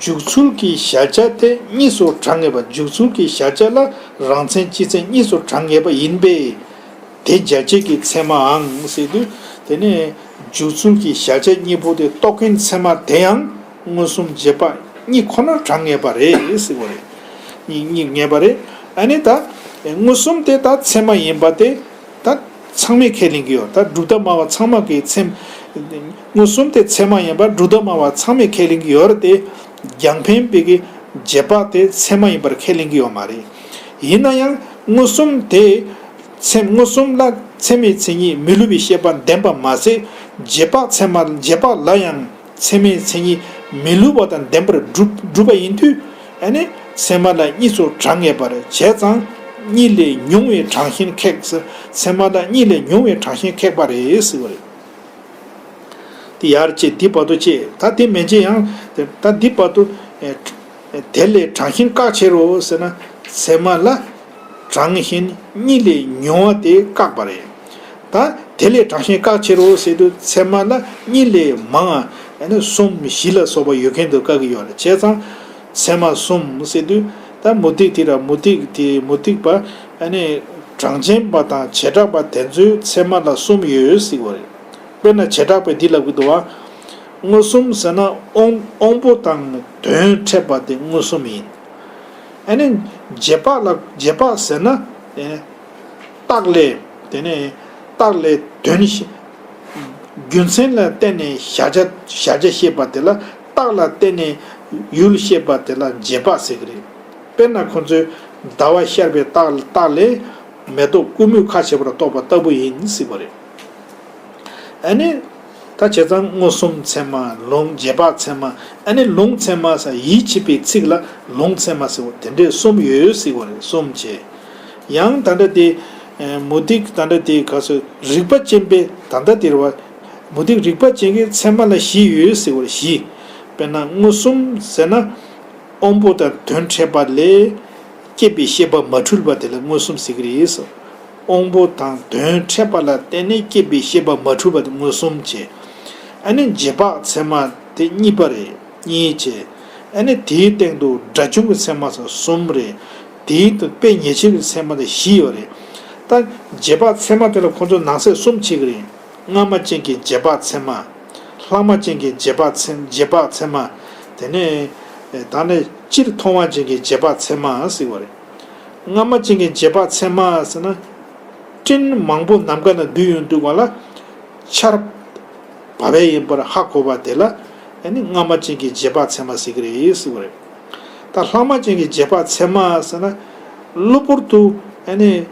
འཇུག་ཚུལ་གྱི་གཞལ་བྱ་དེ་གཉིས་སུ་གྲངས་ངེས་པ། འཇུག་ཚུལ་གྱི་གཞལ་བྱ་ལ་རང་མཚན་སྤྱི་མཚན་གཉིས་སུ་གྲངས་ངེས་པ་ཡིན་པས། དེ་འཇལ་བྱེད་ཀྱི་ཚད་མའང་ཟེར་དུས། དེ་ནས་འཇུག་ཚུལ་གྱི་གཞལ་བྱ་གཉིས་པོ་དེ་རྟོགས་མཁན་ཚད་མ་དེ་ཡང་མངོན་སུམ་རྗེས་དཔག་གཉིས་ཁོ་ནར་གྲངས་ངེས་པ་རེད་ཟེར་བ་རེད། གཉིས་གཉིས་ངེས་པ་རེད། ཨ་ནི་ད་མངོན་སུམ་དེ་ད་ཚད་མ་ཡིན་པ་དེ་ད་ཚང་མས་ཁས་ལེན་གྱི་ཡོད། ད་གྲུབ་མཐའ་སྨྲ་བ་ཚང་མ་གིས་ཚད། མངོན་སུམ་དེ་ཚད་མ་ཡིན་པ་གྲུབ་མཐའ་སྨྲ་བ་ཚང་མས་ཁས་ལེན་གྱི་ཡོད་རེད་དེ། རྒྱང་འཕེན་པའི་གི་རྗེས་དཔག་དེ་ཚད་མ་ཡིན་པར་ཁས་ལེན་གྱི་ཡོད་མ་རེད། ཡིན་ན་ཡང་མངོན་སུམ་དེ། ཚད། མངོན་སུམ་ལ་ཚད་མའི་མཚན་ཉིད་མི་བསླུ་བའི་ཤེས་པ་ལྡན་པ་མ་ཟད། རྗེས་དཔག་ཚད་མ། རྗེས་དཔག་ལ་ཡང་ཚད་མའི་མཚན་ཉིད་མི་བསླུ་བ་དང་ལྡན་པར་གྲུབ་གྲུབ་པ་ཡིན་དུས། ཨ་ནི་ཚད་མ་ལ་གཉིས་སུ་གྲངས་ངེས་པ་རེད། བྱས་ཙང་གཉིས་ལས་ཉུང་བའི་གྲངས་གཞན་ཁེགས། ཚད་མ་ལ་གཉིས་ལས་ཉུང་བའི་གྲངས་གཞན་ཁེགས་པ་རེད་ཟེར་བ་རེད། དེ་ཡར་བཅད། འདི་བར་དུ་བཅད། ད་དེ་མན་ཆད་ཡང་ད་འདི་བར་དུ། ཨེ། དེ་ལས་གྲངས་གཞན་བཀག་ཕྱིར་རོ་ཟེར་ན། ཚད་མ་ལ་གྲངས་གཞན་གཉིས་ལས་ཉུང་བ་དེ་བཀག་པ་རེད། ད་དེ་ལས་གྲངས་གཞན་བཀག་ཕྱིར་རོ་ཟེར་དུས་ཚད་མ་ལ་གཉིས་ལས་མང་བ། ཨ་ནི་གསུམ་བཞི་ལ་སོགས་པ་ཡོད་མཁན་དུ་བཀག་གི་ཡོད་རེད། བྱས་ཙང་ཚད་མ་གསུམ་ཟེར་དུས། ད་མུ་སྟེགས་དེ་ར། མུ་སྟེགས་དེ། མུ་སྟེགས་པ། ཨ་ནི་གྲངས་ཅན་པ་དང་བྱེ་བྲག་པ་དེ་ཚོའི་ཚད་མ་ལ་གསུམ་ཡོད་ཟེར་བ་རེད། དཔེར་ན་བྱེ་བྲག་པས་འདི་ལབ་ཀྱི་འདུག་བ། མངོན་སུམ་ཟེར་ན་དབང་དབང་པོ་དང་དོན་འཕྲད་པ་དེ་མངོན་སུམ་ཡིན། ཨ་ནི་རྗེས་དཔག་ལ། རྗེས་དཔག་ཟེར་ན། ཨེ། རྟགས་ལས། དེ་ནས་རྟགས་ལས་དོན་ཤེས། རྒྱུ་མཚན་ལ་བརྟེན་ནས་གཞལ་བྱ། གཞལ་བྱ་ཤེས་པ་དེ་ལ། རྟགས་ལ་བརྟེན་ནས་ཡུལ་ཤེས་པ་དེ་ལ་རྗེས་དཔག་ཟེར་གྱི་རེད། དཔེར་ན་ཁོ་ཚོས་ཟླ་བ་ཤར་བའི་རྟགས། རྟགས་ལས་མེ་ཏོག་ཀུ་མུད་ཁ་ཕྱེ་བར་རྟོགས་པ་ལྟ་བུ་ཡིན་ཟེར་བ་རེད། ཨ་ནི་ ད་བྱས་ཙང་མངོན་སུམ་ཚད་མ། ལུང་རྗེས་དཔག་ཚད་མ། ཨ་ནི་ལུང་ཚད་མ་ཟེར། ཡིད་ཆེས་པའི་ཚིག་ལ་ལུང་ཚད་མ་ཟེར་བ་དེ་འདྲས་གསུམ་ཡོད་ཟེར་བ་རེད། གསུམ་བྱས། ཡང་ད་ལྟ་དེ་མུ་སྟེགས་ད་ལྟ་དེ་ག་ཚོད་རིགས་པ་ཅན་པའི་ད་ལྟ་དེ་རེད་བ། མུ་སྟེགས་རིགས་པ་ཅན་གྱི་ཚད་མ་ལ་བཞི་ཡོད་ཟེར་བ་རེད། བཞི། དཔེར་ན་མངོན་སུམ་ཟེར་ན། དབང་པོ་དང་དོན་འཕྲད་པ་ལས་སྐྱེས་པའི་ཤེས་པ་མ་འཁྲུལ་བ་དེ་ལ་མངོན་སུམ་ཟེར་གྱི་རེད། དབང་པོ་དང་དོན་འཕྲད་པ་ལ་བརྟེན་ནས་སྐྱེས་པའི་ཤེས་པ་མ་འཁྲུལ་བ་དེ་མངོན་སུམ་བྱས། ཨ་ནི་རྗེས་དཔག་ཚད་མ་དེ་གཉིས་པ་རེད། གཉིས་བྱས། ཨ་ནི་དེའི་སྟེང་དུ་སྒྲ་བྱུང་གི་ཚད་མ་སོགས་གསུམ་རེད། དེའི་སྟེང་དུ་དཔེ་ཉེར་བཞག་གི་ཚད་མ་དེ་བཞི་ཡོད་རེད། ད་རྗེས་དཔག་ཚད་མ་དེ་ལ་ཁོང་ཚོ་ནང་གསེས་གསུམ་ཕྱེ་གི་རེད། སྔ་མ་ཅན་གྱི་རྗེས་དཔག་ཚད་མ། ལྷག་མ་ཅན་གྱི་རྗེས་དཔག་ཚད། རྗེས་དཔག་ཚད་མ། དེ་ནས་ད་ནི་སྤྱིར་མཐོང་བ་ཅན་གྱི་རྗེས་དཔག་ཚད་མ་ཟེར་བ་རེད། སྔ་མ་ཅན་གྱི་རྗེས་དཔག་ཚད་མ་ཟེར་ན། སྤྲིན་མང་པོ་ནམ་མཁའ་ལ་འདུས་ཡོང་དུས་སྒང་ལ་ཆར་བབས་པ་ཡིན་པར་ཧ་གོ་བ་དེ་ལ་ཨ་ནི་སྔ་མ་ཅན་གྱི་རྗེས་དཔག་ཚད་མ་ཟེར་གྱི་རེད་ཟེར་བ་རེད། ད་ལྷག་མ་ཅན་གྱི་རྗེས་དཔག་ཚད་མ་ཟེར་ན། གློ་བུར་དུ་ཨ་ནི།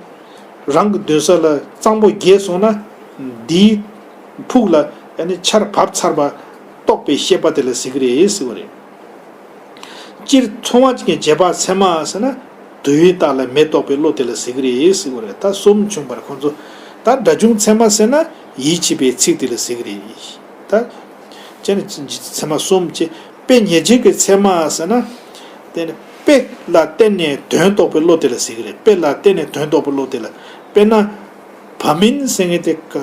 རང་གི་མདུན་ས་ལ་གཙང་པོ་རྒྱས་སོང་ན། འདིའི་ཕུག་ལ་ཨ་ནི་ཆར་བབས་ཚར་བ་རྟོགས་པའི་ཤེས་པ་དེ་ལ་ཟེར་གྱི་རེད་ཟེར་བ་རེད། སྤྱིར་མཐོང་བ་ཅན་གྱི་རྗེས་དཔག་ཚད་མ་ཟེར་ན། དུ་བའི་རྟགས་ལ་མེ་རྟོགས་པའི་བློ་དེ་ལ་ཟེར་གྱི་རེད་ཟེར་བ་རེད། ད་གསུམ་བྱུང་བར་ཁོང་ཚོ། ད་སྒྲ་བྱུང་ཚད་མ་ཟེར་ན་ཡིད་ཆེས་པའི་ཚིག་དེ་ལ་ཟེར་གྱི་རེད། ད། ཅེས་ནི་ཚད་མ་གསུམ་བྱས། དཔེ་ཉེར་བཞག་གི་ཚད་མ་ཟེར་ན། དེ་ནི་དཔེ་ལ་བརྟེན་ནས་དོན་རྟོགས་པའི་བློ་དེ་ལ་ཟེར་གྱི་རེད། དཔེ་ལ་བརྟེན་ནས་དོན་རྟོགས་པའི་བློ་དེ་ལ། དཔེར་ན། བ་མིན་ཟེར་མཁན་དེ་ག་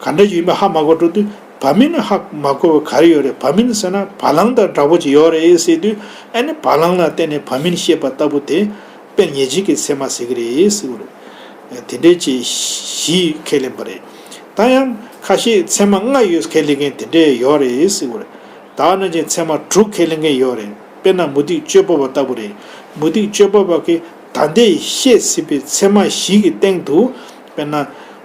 ག་འདྲ་ཡོད་མེད་ཧ་མ་གོ་འགྲོ་དུས། བ་མིན་ཧ་མ་གོ་བ་ག་རེ་ཡོད་རེད། བ་མིན་ཟེར་ན་བ་ལང་དང་འདྲ་པོ་ཅིག་ཡོད་རེད་ཟེར་དུས། ཨ་ནི་བ་ལང་ལ་བརྟེན་ནས་བ་མིན་ཤེས་པ་ལྟ་བུ་དེ་དཔེ་ཉེར་བཞག་གི་ཚད་མ་ཟེར་གྱི་རེད་ཟེར་གྱི་རེད། དེ་འདྲའི་ཅིག་བཞི་ཁས་ལེན་པ་རེད། ད་ཡང་ཁ་ཤས་ཚད་མ་ལྔ་ཡོད་ཁས་ལེན་མཁན་དེ་འདྲས་ཡོད་རེད་ཟེར་གྱི་རེད། ད་ནང་བཞིན་ཚད་མ་དྲུག་ཁས་ལེན་མཁན་ཡོད་རེད། དཔེར་ན་མུ་སྟེགས་དཔྱོད་པ་པ་ལྟ་བུ་རེད། མུ་སྟེགས་དཔྱོད་པ་པ་གིས་ད་ལྟའི་བཤད་ཟིན་པའི་ཚད་མ་བཞི་གི་སྟེང་དུ། དཔེར་ན།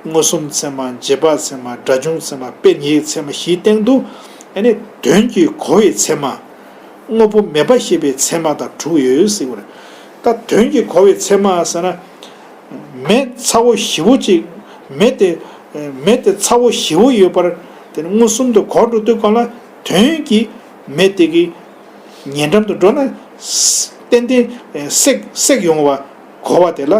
མངོན་སུམ་ཚད་མ། རྗེས་དཔག་ཚད་མ། སྒྲ་བྱུང་ཚད་མ། དཔེ་ཉེར་བཞག་ཚད་མ་བཞིའི་སྟེང་དུ། ཨ་ནི་དོན་གྱིས་གོ་བའི་ཚད་མ། དངོས་པོ་མེད་པ་ཤེས་པའི་ཚད་མ་དང་དྲུག་ཡོད་ཟེར་བ་རེད། ད་དོན་གྱིས་གོ་བའི་ཚད་མ་ཟེར་ན། མེ་ཚ་བོ་ཞེ་པོ་ཅིག་མེ་དེ། མེ་དེ་ཚ་བོ་ཞེ་པོ་ཡོད་པར། དེ་ནི་མངོན་སུམ་དུ་གོ་འགྲོ་དུས་སྒང་ལ། དོན་གྱིས་མེ་དེ་གི་ཉེ་འགྲམ་དུ་འགྲོ་ན། ཏན་ཏན་བསྲེག་བསྲེག་ཡོང་བ་གོ་བ་དེ་ལ་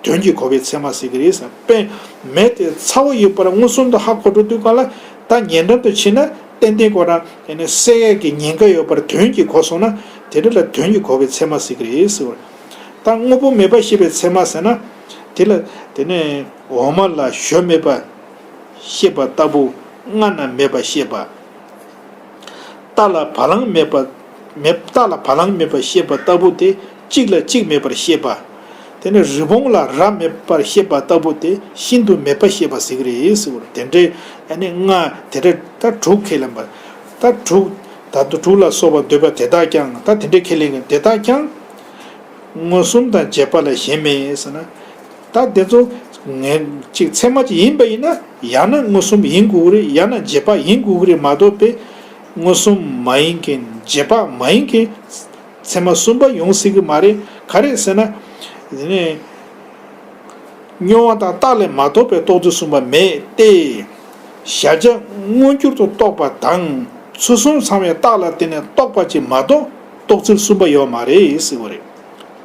དོན་གྱིས་གོ་བའི་ཚད་མ་ཟེར་གྱི་རེད་ཟེར། དཔེ་མེ་དེ་ཚ་བོ་ཡོད་པར་མངོན་སུམ་དུ་ཧ་གོ་འགྲོ་དུས་སྒང་ལ། ད་ཉེ་འགྲམ་དུ་ཕྱིན་ན་ཏན་ཏན་ཁོ་རང་ཨ་ནི་བསྲེག་ཡས་ཀྱི་ཉེན་ཁ་ཡོད་པར་དོན་གྱིས་གོ་སོང་ན། དེ་འདྲ་ལ་དོན་གྱིས་གོ་བའི་ཚད་མ་ཟེར་གྱི་རེད་ཟེར་བ། ད་དངོས་པོ་མེད་པ་ཤེས་པའི་ཚད་མ་ཟེར་ན། དེ་ལ་དེ་ནས་འོ་མ་ལ་ཞོ་མེད་པ་ཤེས་པ་ལྟ་བུ། སྔ་ན་མེད་པ་ཤེས་པ། རྟ་ལ་བ་ལང་མེད་པ། མེད། རྟ་ལ་བ་ལང་མེད་པ་ཤེས་པ་ལྟ་བུ་དེ་གཅིག་ལ་གཅིག་མེད་པར་ཤེས་པ། དེ་ནས་རི་བོང་ལ་རྭ་མེད་པར་ཤེས་པ་ལྟ་བུ་དེ་ཤིན་ཏུ་མེད་པ་ཤེས་པ་ཟེར་གྱི་རེད་ཟེར་བ་རེད། དེ་འདྲའི་ཨ་ནི་ལྔ་དེ་འདྲ་ད་དྲུག་ཁས་ལེན་པ། ད་དྲུག་ད་དུང་དྲུག་ལ་སོགས་པ་འདོད་པ་དེ་དག་ཀྱང་ད་དེ་འདྲའི་ཁས་ལེན་མཁན་དེ་དག་ཀྱང་། མངོན་སུམ་དང་རྗེས་དཔག་ལས་གཞན་མེད་ཟེར་ན། ད་དེ་ཚོ་ངས་ཅིག་ཚད་མ་ཅིག་ཡིན་པ་ཡིན་ན། ཡང་ན་མངོན་སུམ་ཡིན་དགོས་ཀྱི་རེད། ཡང་ན་རྗེས་དཔག་ཡིན་དགོས་ཀྱི་རེད་མ་གཏོགས་པའི། མངོན་སུམ་མ་ཡིན་མཁན། རྗེས་དཔག་མ་ཡིན་མཁན་ཚད་མ་གསུམ་པ་ཡོང་སྲིད་ཀྱི་མ་རེད། ག་རེ་ཟེར་ན། དེ་ནས་མྱོང་བ་དང་རྟགས་ལས་མ་གཏོགས་པའི་རྟོགས་ཚུལ་གསུམ་པ་མེད་དེ། གཞལ་བྱ་མངོན་གྱུར་དུ་རྟོགས་པ་དང་ཚུལ་གསུམ་ཚང་བའི་རྟགས་ལ་བརྟེན་ནས་རྟོགས་པ་ཅིག་མ་གཏོགས་རྟོགས་ཚུལ་གསུམ་པ་ཡོད་མ་རེད་ཟེར་བ་རེད།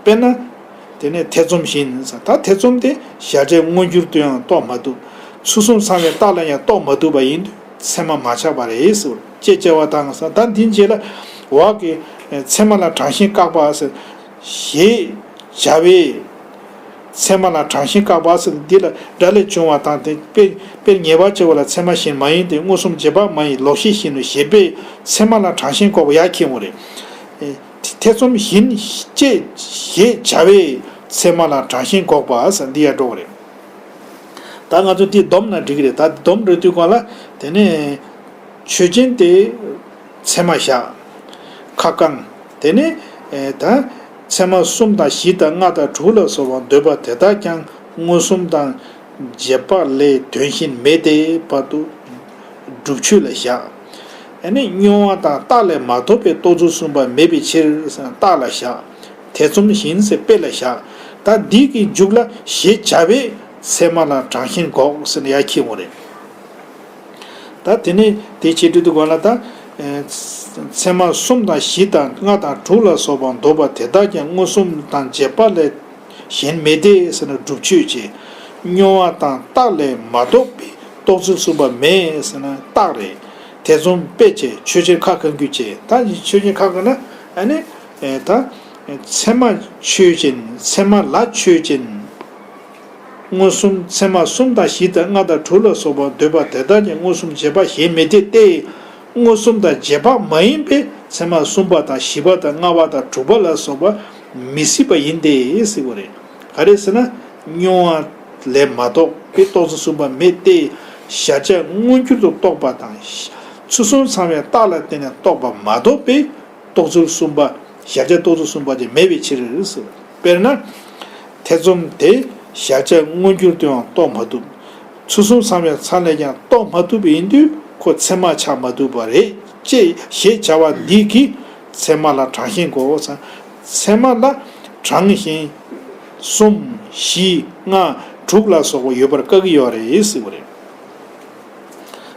དཔེར་ན། དེ་ནས་ཐེ་ཚོམ་བཞིན་ཟེར། ད་ཐེ་ཚོམ་དེ་གཞལ་བྱའི་མངོན་གྱུར་དུ་ཡང་རྟོགས་མ་ཐུབ། ཚུལ་གསུམ་ཚང་བའི་རྟགས་ལ་ཡང་རྟོགས་མ་ཐུབ་པ་ཡིན་དུས་ཚད་མ་མ་ཆགས་པ་རེད་ཟེར། ཅེས་བྱ་བ་དང་ཟེར། ད་འདིའི་རྗེས་ལ་འོག་གི་ཚད་མ་ལ་གྲངས་བཞིན་བཀག་པ་ཟེར། ཞེས་བྱ་བའི་ཚད་མ་ལ་གྲངས་བཞིན་བཀག་པ་ཟེར། འདི་ལ་སྒྲ་ལས་བྱུང་བ་དང་དེ་དཔེ་དཔེར་ངེས་པར་བྱ་བ་ལ་ཚད་མ་གཞན་མ་ཡིན་ཏེ། མངོན་སུམ་རྗེས་དཔག་མ་ཡིན་ལོག་ཤེས་བཞིན་དུ་ཞེས་པའི་ཚད་མ་ལ་གྲངས་བཞིན་བཀག་པ་ཡར་འཁྱེར་འོང་རེད། ཐེ་ཚོམ་བཞིན་ཅེས་ཞེས་བྱ་བའི་ཚད་མ་ལ་གྲངས་བཞིན་འགོག་པ་ཟེར་འདི་ཡར་འགྲོ་བ་རེད། ད་ང་ཚོ་འདི་བསྡོམས་ན་འགྲིག་གི་རེད། ད་བསྡོམས་འགྲོ་དུས་སྒང་ལ་དེ་ནས་ཆོས་ཅན་དེ་ཚད་མ་བཞག་ཁ་བསྐང་། དེ་ནས་ད་ཚད་མ་གསུམ་དང་བཞི་དང་ལྔ་དང་དྲུག་ལ་སོགས་པ་འདོད་པ་དེ་དག་ཀྱང་མངོན་སུམ་དང་རྗེས་དཔག་ལས་དོན་གཞན་མེད་དེ་བར་དུ་སྒྲུབ་ཆོས་ལ་བཞག་ཨ་ནི་མྱོང་བ་དང་རྟགས་ལས་མ་གཏོགས་པའི་རྟོགས་ཚུལ་གསུམ་པ་མེད་པའི་ཕྱིར་ཟེར་རྟགས་ལ་བཞག་ཐེ་ཚོམ་བཞིན་ཟེར་དཔེ་ལ་བཞག་ད་འདི་གི་མཇུག་ལ་ཞེས་བྱ་བའི་ཚད་མ་ལ་གྲངས་བཞིན་འགོག་ཟེར་ནས་ཡར་འཁྱེར་འོང་རེད། ད་དེ་ནས་དེ་བྱེད་དུས་དུ་གོ་ལ་ད། ཚད་མ་གསུམ་དང་བཞི་དང་ལྔ་དང་དྲུག་ལ་སོགས་པ་འདོད་པ་དེ་དག་ཀྱང་མངོན་སུམ་དང་རྗེས་དཔག་ལས་གཞན་མེད་དེ་ཟེར་ན་སྒྲུབ་ཆོས་བྱས། མྱོང་བ་དང་རྟགས་ལས་མ་གཏོགས་པའི་རྟོགས་ཚུལ་གསུམ་པ་མེད་ཟེར་ན་རྟགས་རེད། ཐེ་ཚོམ་སྤེལ་བྱས་ཆོས་ཅན་ཁ་གང་གྱུར་བྱས་ད་ཆོས་ཅན་ཁ་གང་ན་ཨ་ནི་ད་ཚད་མ་ཆོས་ཅན་ཚད་མ་ལ་ཆོས་ཅན། མངོན་སུམ་ཚད་མ་གསུམ་དང་བཞི་དང་ལྔ་དང་དྲུག་ལ་སོགས་པ་འདོད་པ་དེ་དག་ཀྱང་མངོན་སུམ་རྗེས་དཔག་གཞན་མེད་དེ་སྟེ། མངོན་སུམ་དང་རྗེས་དཔག་མ་ཡིན་པའི་ཚད་མ་གསུམ་པ་དང་བཞི་པ་དང་ལྔ་པ་དང་དྲུག་པ་ལ་སོགས་པ་མི་སྲིད་པ་ཡིན་ཏེ་ཟེར་བ་རེད། ག་རེ་ཟེར་ན། མྱོང་བ་ལས་མ་གཏོགས་པའི་རྟོགས་ཚུལ་གསུམ་པ་མེད་དེ། གཞལ་བྱ་མངོན་གྱུར་དུ་རྟོགས་པ་དང་། ཚུལ་གསུམ་ཚང་བའི་རྟགས་ལ་བརྟེན་ནས་རྟོགས་པ་མ་གཏོགས་པའི། རྟོགས་ཚུལ་གསུམ་པ། གཞལ་བྱ་རྟོགས་ཚུལ་གསུམ་པ་དེ་མེད་པའི་ཕྱིར། དཔེར་ན། ཐེ་ཚོམ་དེ་གཞལ་བྱ་མངོན་གྱུར་དུའང་རྟོགས་མ་ཐུབ། ཚུལ་གསུམ་ཚང་བའི་ཚད་ལས་ཀྱང་རྟོགས་མ་ཐུབ་པ་ཡིན་དུས་ཁོ་ཚད་མ་ཆགས་མ་ཐུབ་པ་རེད་ཅེས་ཞེས་བྱ་བ་འདིས་ཀྱི་ཚད་མ་ལ་གྲངས་བཞིན་གོ། ཚད་མ་ལ་གྲངས་བཞིན་གསུམ་བཞི་ལྔ་དྲུག་ལ་སོགས་པ་ཡོད་པར་བཀག་གི་ཡོད་རེད་ཟེར་བ་རེད།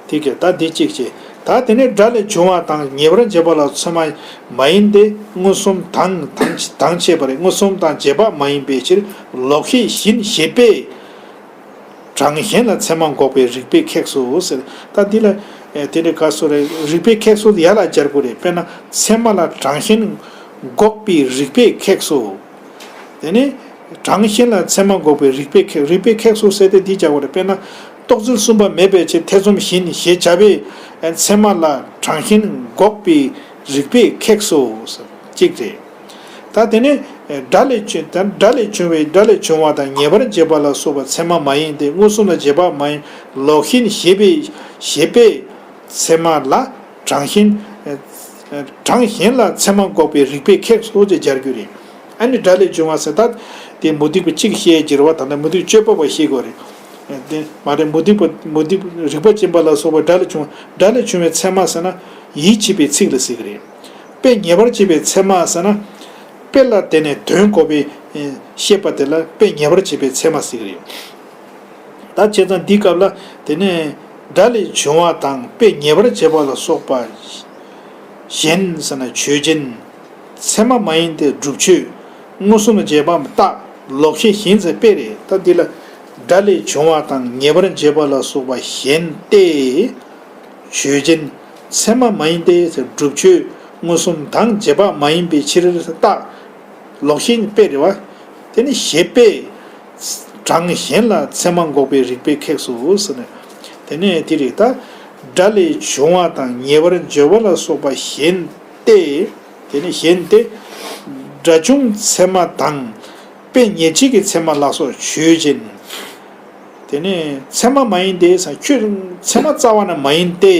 དེ་གས་ད་འདི་གཅིག་བྱས། ད་དེ་ནས་སྒྲ་ལས་བྱུང་བ་དང་ངེས་པར་འབྱེད་པ་ལ་ཚད་མ་མ་ཡིན་ཏེ་མངོན་སུམ་དང་དང་དང་བཅས་པ་རེད། མངོན་སུམ་དང་རྗེས་དཔག་མ་ཡིན་པའི་ཕྱིར་ལོག་ཤེས་བཞིན་ཞེས་པས། གྲངས་གཞན་ལ་ཚད་མ་འགོག་པའི་རིགས་པས་ཁེགས་སོ་ཟེར། ད་འདི་ལ་དེ་འདྲའི་ག་སོ་རེད། རིགས་པས་ཁེགས་སོ་ཡ་ལ་སྦྱར་དགོས་རེད། དཔེར་ན་ཚད་མ་ལ་གྲངས་གཞན་འགོག་པའི་རིགས་པས་ཁེགས་སོ། དེ་ནས་གྲངས་གཞན་ལ་ཚད་མ་འགོག་པའི་རིགས་པས་ཁེགས། རིགས་པས་ཁེགས་སོ་ཟེར་ཏེ་འདི་བྱ་བ་རེད། དཔེར་ན་རྟོགས་ཚུལ་གསུམ་པ་མེད་པའི་ཕྱིར་ཐེ་ཚོམ་བཞིན་ཞེས་བྱ་བས་ཚད་མ་ལ་གྲངས་གཞན་འགོག་པའི་རིགས་པས་ཁེགས་སོ། གཅིག་རེད། ད་དེ་ནས་སྒྲ་ལས་བྱུང་ད་སྒྲ་ལས་བྱུང་བའི་སྒྲ་ལས་བྱུང་བ་དང་ངེས་པར་འབྱེད་པ་ལ་སོགས་པ་ཚད་མ་མ་ཡིན་ཏེ་མངོན་སུམ་ལ་རྗེས་དཔག་མ་ཡིན་ལོག་ཤེས་ཞེས་པས་ཞེས་པས་ཚད་མ་ལ་གྲངས་གཞན། གྲངས་གཞན་ལ་ཚད་མ་འགོག་པའི་རིགས་པས་ཁེགས་སོ་ཅེས་སྦྱར་རྒྱུ་རེད། ཨ་ནི་སྒྲ་ལས་བྱུང་བ་ཟེར་ད། དེ་མུ་སྟེགས་པ་གཅིག་བཤད་ཀྱི་རེད་བ། ད་ལྟ་མུ་སྟེགས་དཔྱོད་པ་བ་བཤད་དགོས་རེད། དེ་མ་རེད། མུ་སྟེགས་པ་མུ་སྟེགས་རིགས་པ་ཅན་པ་ལ་སོགས་པ་སྒྲ་ལས་བྱུང་བ་སྒྲ་ལས་བྱུང་བའི་ཚད་མ་ཟེར་ན་ཡིད་ཆེས་པའི་ཚིག་ལ་ཟེར་གྱི་རེད། དཔེ་ངེས་པར་བྱེད་པའི་ཚད་མ་ཟེར་ན། དཔེ་ལ་བརྟེན་ནས་དོན་གོ་བའི་ཤེས་པ་དེ་ལ་དཔེ་ངེས་པར་བྱེད་པའི་ཚད་མ་ཟེར་གྱི་རེད། ད་བྱས་ཙང་འདིའི་སྐབས་ལ་དེ་ནས་སྒྲ་ལས་བྱུང་བ་དང་དཔེ་ངེས་པར་བྱེད་པ་ལ་སོགས་པ་གཞན་ཟེར་ན་ཆོས་ཅན། ཚད་མ་མ་ཡིན་ཏེ་སྒྲུབ་ཆོས། མངོན་སུམ་རྗེས་དཔག་རྟགས་ལོག་ཤེས་གཞན་ཟེར་དཔེ་རེད། ད་འདི་ལ་སྒྲ་ལས་བྱུང་བ་དང་ངེས་པར་འབྱེད་པ་ལ་སོགས་པ་གཞན་ཏེ། ཆོས་ཅན། ཚད་མ་མ་ཡིན་ཏེ་ཟེར་སྒྲུབ་ཆོས་མངོན་སུམ་དང་རྗེས་དཔག་མ་ཡིན་པའི་ཕྱིར་རྟགས། ལོག་ཤེས་དཔེ་རེད་བ། དེ་ནི་ཞེས་པས། གྲངས་གཞན་ལ་ཚད་མ་འགོག་པའི་རིགས་པས་ཁེགས་སོ་ཟེར་ནས། དེ་ནས་དེ་རེད་ད། སྒྲ་ལས་བྱུང་བ་དང་ངེས་པར་འབྱེད་པ་ལ་སོགས་པ་གཞན་ཏེ། དེ་ནི་གཞན་ཏེ། སྒྲ་བྱུང་ཚད་མ་དང་། དཔེ་ངེས་བྱེད་ཀྱི་ཚད་མ་ལ་སོགས་ཆོས་ཅན། དེ་ནས་ཚད་མ་མ་ཡིན་ཏེ་ཟེར་ཁྱོད་ཚད་མ་རྩ་བ་ནས་མ་ཡིན་ཏེ།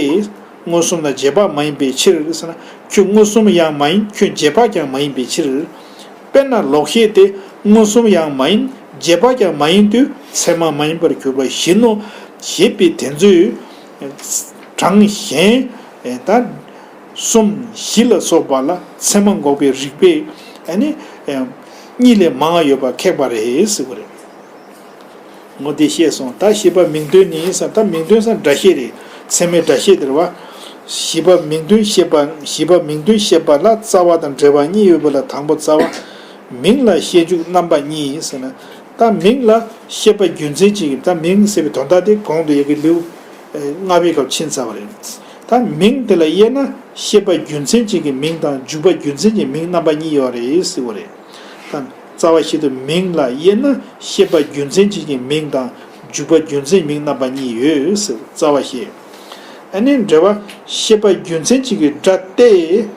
མངོན་སུམ་དང་རྗེས་དཔག་མ་ཡིན་པའི་ཕྱིར་ཟེར་ན་ཁྱོད་མངོན་སུམ་ཡང་མ་ཡིན་ཁྱོད་རྗེས་དཔག་ཀྱང་མ་ཡིན་པའི་ཕྱིར། དཔེར་ན་ལོག་ཤེས་ཏེ་མངོན་སུམ་ཡང་མ་ཡིན་རྗེས་དཔག་ཀྱང་མ་ཡིན་དུས་ཚད་མ་མ་ཡིན་པར་གྱུར་པ་བཞིན་ནོ། ཞེས་པའི་དེ་ཚོས་གྲངས་གཞན་ད་གསུམ་བཞི་ལ་སོགས་པ་ལ་ཚད་མ་འགོག་པའི་རིགས་པས་ཨ་ནི་གཉིས་ལས་མང་བ་ཡོད་པ་ཁེགས་པ་རེད་ཟེར་བ་རེད། ངོ་དེ་བཤད་སོང་། ད་བཞི་པ་མིང་དོན་ནི་ཟེར། ད་མིང་དོན་ཟེར་སྒྲ་བཤད་རེད། ཚད་མའི་སྒྲ་བཤད་དེ་རེད་བ། བཞི་པ་མིང་དོན་བཤད་པ། བཞི་པ་མིང་དོན་བཤད་པ་ལ་རྩ་བ་དང་འབྲེལ་བ་གཉིས་ཡོད་པ་ལ་དང་པོ་རྩ་བ། མིང་ལ་བཤད་འཇུག་རྣམ་པ་གཉིས་ཟེར་ན། ད་མིང་ལ་བཤད་པ་རྒྱུ་མཚན་ཅིག་ད་མིང་ཟེར་བའི་དོན་དག་དེ་གོང་དུ་ཡ་གི་ལེའུ་ལྔ་པའི་སྐབས་ཕྱིན་ཚར་བ་རེད། ད་མིང་དེ་ལ་དབྱེ་ན་བཤད་པ་རྒྱུ་མཚན་ཅིག་གི་མིང་དང་འཇུག་པ་རྒྱུ་མཚན་གྱི་མིང་རྣམ་པ་གཉིས་ཡོད་རེད་ཟེར་བ་རེད། དང་། རྩ་བ་ཞིག་ཏུ་མིང་ལ་དབྱེ་ན་བཤད་པ་རྒྱུ་མཚན་ཅིག་གི་མིང་དང་འཇུག་པ་རྒྱུ་མཚན་མིང་རྣམ་པ་གཉིས་ཡོད་ཟེར་རྩ་བ་ཞེས། ཨ་ནི་འབྲེལ་བ་བཤད་པ་རྒྱུ་མཚན་ཅིག་གི་སྒྲ་སྟེ།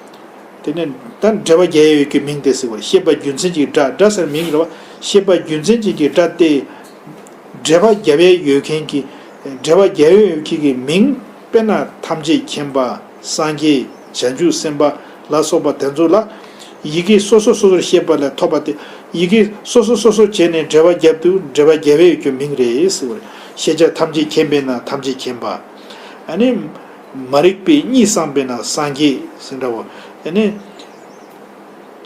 དེ་ནས་ད་འབྲེལ་བ་རྒྱག་ཡས་ཡོད་ཀྱི་མིང་སྟེ་ཟེར་བ་བཤད་པ་རྒྱུ་མཚན་ཅིག་གི་སྒྲ་སྒྲ་ཟེར་མིང་རེད་བ། བཤད་པ་རྒྱུ་མཚན་ཅིག་གི་སྒྲ་སྟེ། འབྲེལ་བ་རྒྱབ་ཡས་ཡོད་མཁན་གྱི། འབྲེལ་བ་རྒྱབ་ཡས་ཡོད་མཁན་གྱི་མིང་དཔེར་ན་ཐམས་ཅད་མཁྱེན་པ། སངས་རྒྱས། བྱང་ཆུབ་སེམས་དཔའ་ལ་སོགས་པ་དེ་ཚོ་ལ་ཡི་གེ་སོ་སོ་སོ་སོར་བཤད་པ་ལས་ཐོབ་པ་སྟེ། ཡི་གེ་སོ་སོ་སོ་སོར་བྱས་ནས་འབྲེལ་བ་རྒྱབ་དུས་འབྲེལ་བ་རྒྱབ་ཡས་ཡོད་རྒྱུ་མིང་རེད་ཟེར་བ་རེད། ཤེས་བྱ་ཐམས་ཅད་མཁྱེན་པས་ན་ཐམས་ཅད་མཁྱེན་པ། ཨ་ནི། མ་རིག་པའི་གཉིད་སངས་པས་ན་སངས་རྒྱས་ཟེར་འདྲ་བོ། ཨ་ནི།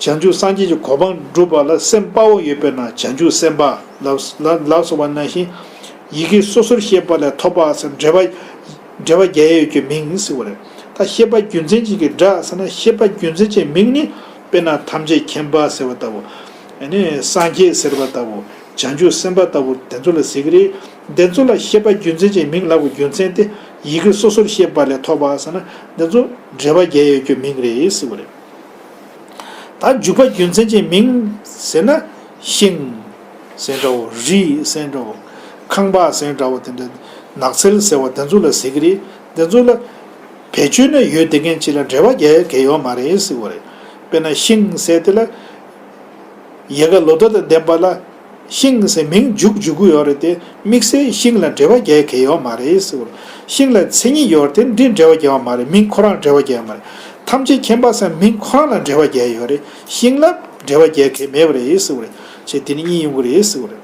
བྱང་ཆུབ་སངས་རྒྱས་ཀྱི་གོ་འཕང་སྒྲུབ་པ་ལ་སེམས་དཔའ་བོ་ཡོད་པས་ན་བྱང་ཆུབ་སེམས་དཔའ་ལ་ལ་ལ་སོགས་པ་ནང་བཞིན། ཡི་གེ་སོ་སོར་བཤད་པ་ལས་ཐོབ་པ་ཟེར་འབྲེལ་བ། འབྲེལ་བ་རྒྱག་ཡས་ཡོད་རྒྱུའི་མིང་ཟེར་བ་རེད། ད་ཤེས་པ་རྒྱུ་མཚན་ཅན་གྱི་སྒྲ་ཟེར་ན། ཤེས་པ་རྒྱུ་མཚན་ཅན་མིང་ནི་དཔེར་ན་ཐམས་ཅད་མཁྱེན་པ་ཟེར་བ་ལྟ་བུ། ཨ་ནི་སངས་རྒྱས་ཟེར་བ་ལྟ་བུ། བྱང་ཆུབ་སེམས་དཔའ་ལྟ་བུ་དེ་ཚོ་ལ་ཟེར་གྱི་རེད། དེ་ཚོ་ལ་ཤེས་པ་རྒྱུ་མཚན་ཅན་མིང་ལབ་དགོས་རྒྱུ་མཚན་དེ། ཡི་གེ་སོ་སོར་ཤེས་པ་ལས་ཐོབ་པ་ཟེར་ན། དེ་ཚོ་འབྲེལ་བ་རྒྱག་ཡས་ཡོད་རྒྱུའི་མིང་རེད་ཟེར་བ་རེད། ད་འཇུག་པ་རྒྱུ་མཚན་ཅན་མིང་ཟེར་ན། ཤིང་ཟེར་འདྲ་བོ། རི་ཟེར་འདྲ་བོ། ཁང་པ་ཟེར་འདྲ་བོ། དེ་འདྲ་ནགས་ཚལ་ཟེར་བ་དེ་ཚོ་ལ་ཟེར་གྱི་རེད། དེ་ཚོ་ལ་བེད་སྤྱོད་ནི་ཡོད་དེ། གན་གཅིག་ལ་འབྲེལ་བ་རྒྱག་ཡས་གང་ཡང་ཡོད་མ་རེད་ཟེར་བ་རེད། དཔེར་ན་ཤིང་ཟེར་དེ་ལ། ཡལ་ག་ལོ་ཏོག་དང་ལྡན་པ་ལ། ཤིང་ཟེར་མིང་འཇུག་འཇུག་གི་ཡོད་རེད་དེ། དམིགས་བསལ་ཤིང་ལ་འབྲེལ་བ་རྒྱག་ཡས་གང་ཡང་ཡོད་མ་རེད་ཟེར་བ་རེད། ཤིང་ལ་མཚན་ཉིད་ཡོད་རེད་དེ། འདི་འབྲེལ་བ་རྒྱག་ཡས་མ་རེད། མིང་ཁོ་རང་འབྲེལ་བ་རྒྱག་ཡས་མ་རེད། ཐམས་ཅད་མཁྱེན་པ་ཟེར་མིང་ཁོ་རང་ལ་འབྲེལ་བ་རྒྱག་ཡས་ཡོད་རེད། ཤིང་ལ་འབྲེལ་བ་རྒྱག་ཡས་གང་ཡང་མེད་པ་རེད་ཟེར་བ་རེད། ཅེས་དེ་ནི་གཉིས་ཡོང་གི་རེད་ཟེར་བ་རེད།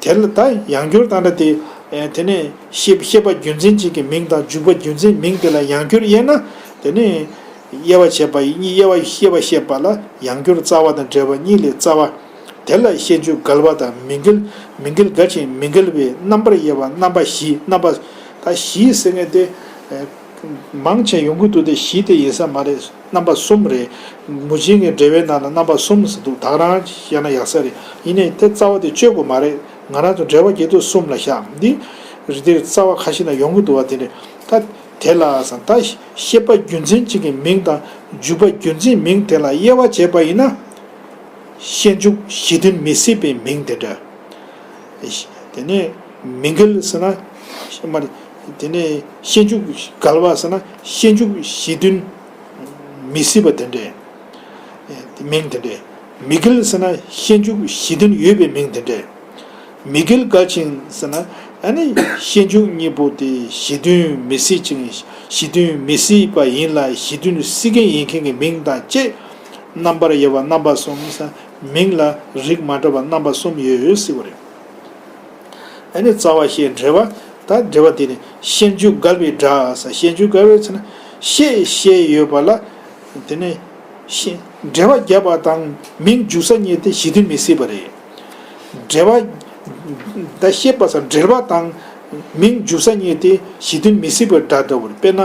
དེ་ལ་ད་ཡང་བསྐྱར་ད་ལྟ་དེ། ཨེ། དེ་ནས་ཤེས་ཤེས་པ་རྒྱུ་མཚན་ཅན་གྱི་མིང་དང་འཇུག་པ་རྒྱུ་མཚན་མིང་དེ་ལ་ཡང་བསྐྱར་དབྱེ་ན། དེ་ནས་དབྱེ་བ་བྱས་པ་ཡིན། དབྱེ་བ་དབྱེ་བ་བཤད་པ་ལ་ཡང་བསྐྱར་རྩ་བ་དང་འབྲེལ་བ་གཉིས་ལས་རྩ་བ། དེ་ལ་ཤེས་འཇུག་འགལ་བ་དང་མི་འགལ། མི་འགལ་འགལ་ཞིང་མི་འགལ་བའི་རྣམ་པར་དབྱེ་བ་རྣམ་པ་བཞི། རྣམ་པ། ད་བཞི་ཟེར་མཁན་དེ། ཨེ། མང་ཆེ་ཡོང་གི་འདུག་སྟེ། བཞི་དེ་ཡིན་ས་མ་རེད། རྣམ་པ་གསུམ་རེད། མུ་བཞི་གི་འགྲེལ་པའི་ནང་ལ་རྣམ་པ་གསུམ་ཟེར་འདུག་ད་ག་རང་བཤད་ན་ཡག་ས་རེད། ཡིན་ནའི་དེ་རྩ་བ་དེ་གཅོད་དགོས་མ་རེད། ང་རང་ཚོ་འགྲེལ་པ་རྒྱག་དུས་གསུམ་ལ་བཞག་འདི་རེད། དེར་རྩ་བ་ཁ་ཤས་ན་ཡོང་གི་འདུག་བ་དེ་རེད། ད་དེ་ལ་ཟེར། ད་ཤེས་པ་རྒྱུ་མཚན་ཅན་གྱི་མིང་དང་འཇུག་པ་རྒྱུ་མཚན་མིང་དེ་ལ་དབྱེ་བ་བྱས་པ་ཡིན་ན། ཤེས་འཇུག་གཞི་མཐུན་མི་སྲིད་པའི་མིང་དེ་འདྲ། དེ་ནས་མི་འགལ་ཟེར་ན། མ་རེད། དེ་ནས་ཤེས་འཇུག་འགལ་བ་ཟེར་ན། ཤེས་འཇུག་གཞི་མཐུན་མི་སྲིད་པ་དེ་འདྲའི་མིང་དེ་འདྲ། མི་འགལ་ཟེར་ན་ཤེས་འཇུག་གཞི་མཐུན་ཡོད་པའི་མིང་དེ་འདྲ། མི་འགལ་འགལ་ཞིང་ཟེར་ན། ཨ་ནི་ཤེས་འཇུག་གཉིས་པོ་དེ་གཞི་མཐུན་མི་སྲིད་ཅིང་། གཞི་མཐུན་མི་སྲིད་པ་ཡིན་ལ། གཞི་མཐུན་སྲིད་མཁན་ཡིན་མཁན་གྱི་མིང་དང་བཅས། རྣམ་པར་དབྱེ་བ་རྣམ་པ་གསུམ་ཟེར། མིང་ལ་རིགས་མ་འདྲ་བ་རྣམ་པ་གསུམ་ཡོད་ཟེར་བ་རེད། ཨ་ནི་རྩ་བ་ཤེས་འབྲེལ་བ། ད་འབྲེལ་བ་དེ་ནི་ཤེས་འཇུག་འགལ་བའི་སྒྲ་ཟེར། ཤེས་འཇུག་འགལ་བའི་ཟེར་ན། ཤེས་ཤེས་ཡོད་པ་ལ། དེ་ནི་ཤེས་འབྲེལ་བ་བརྒྱབ་པ་དང་མིང་འཇུག་ས་གཉིས་དེ་གཞི་མཐུན་མི་སྲིད་པ་རེད། འབྲེལ་བ། ད་ཤེས་པ་ཟེར་འབྲེལ་བ་དང་མིང་འཇུག་ས་གཉིས་དེ་གཞི་མཐུན་མི་སྲིད་པའི་སྒྲ་ལྟ་བུ་རེད། དཔེར་ན་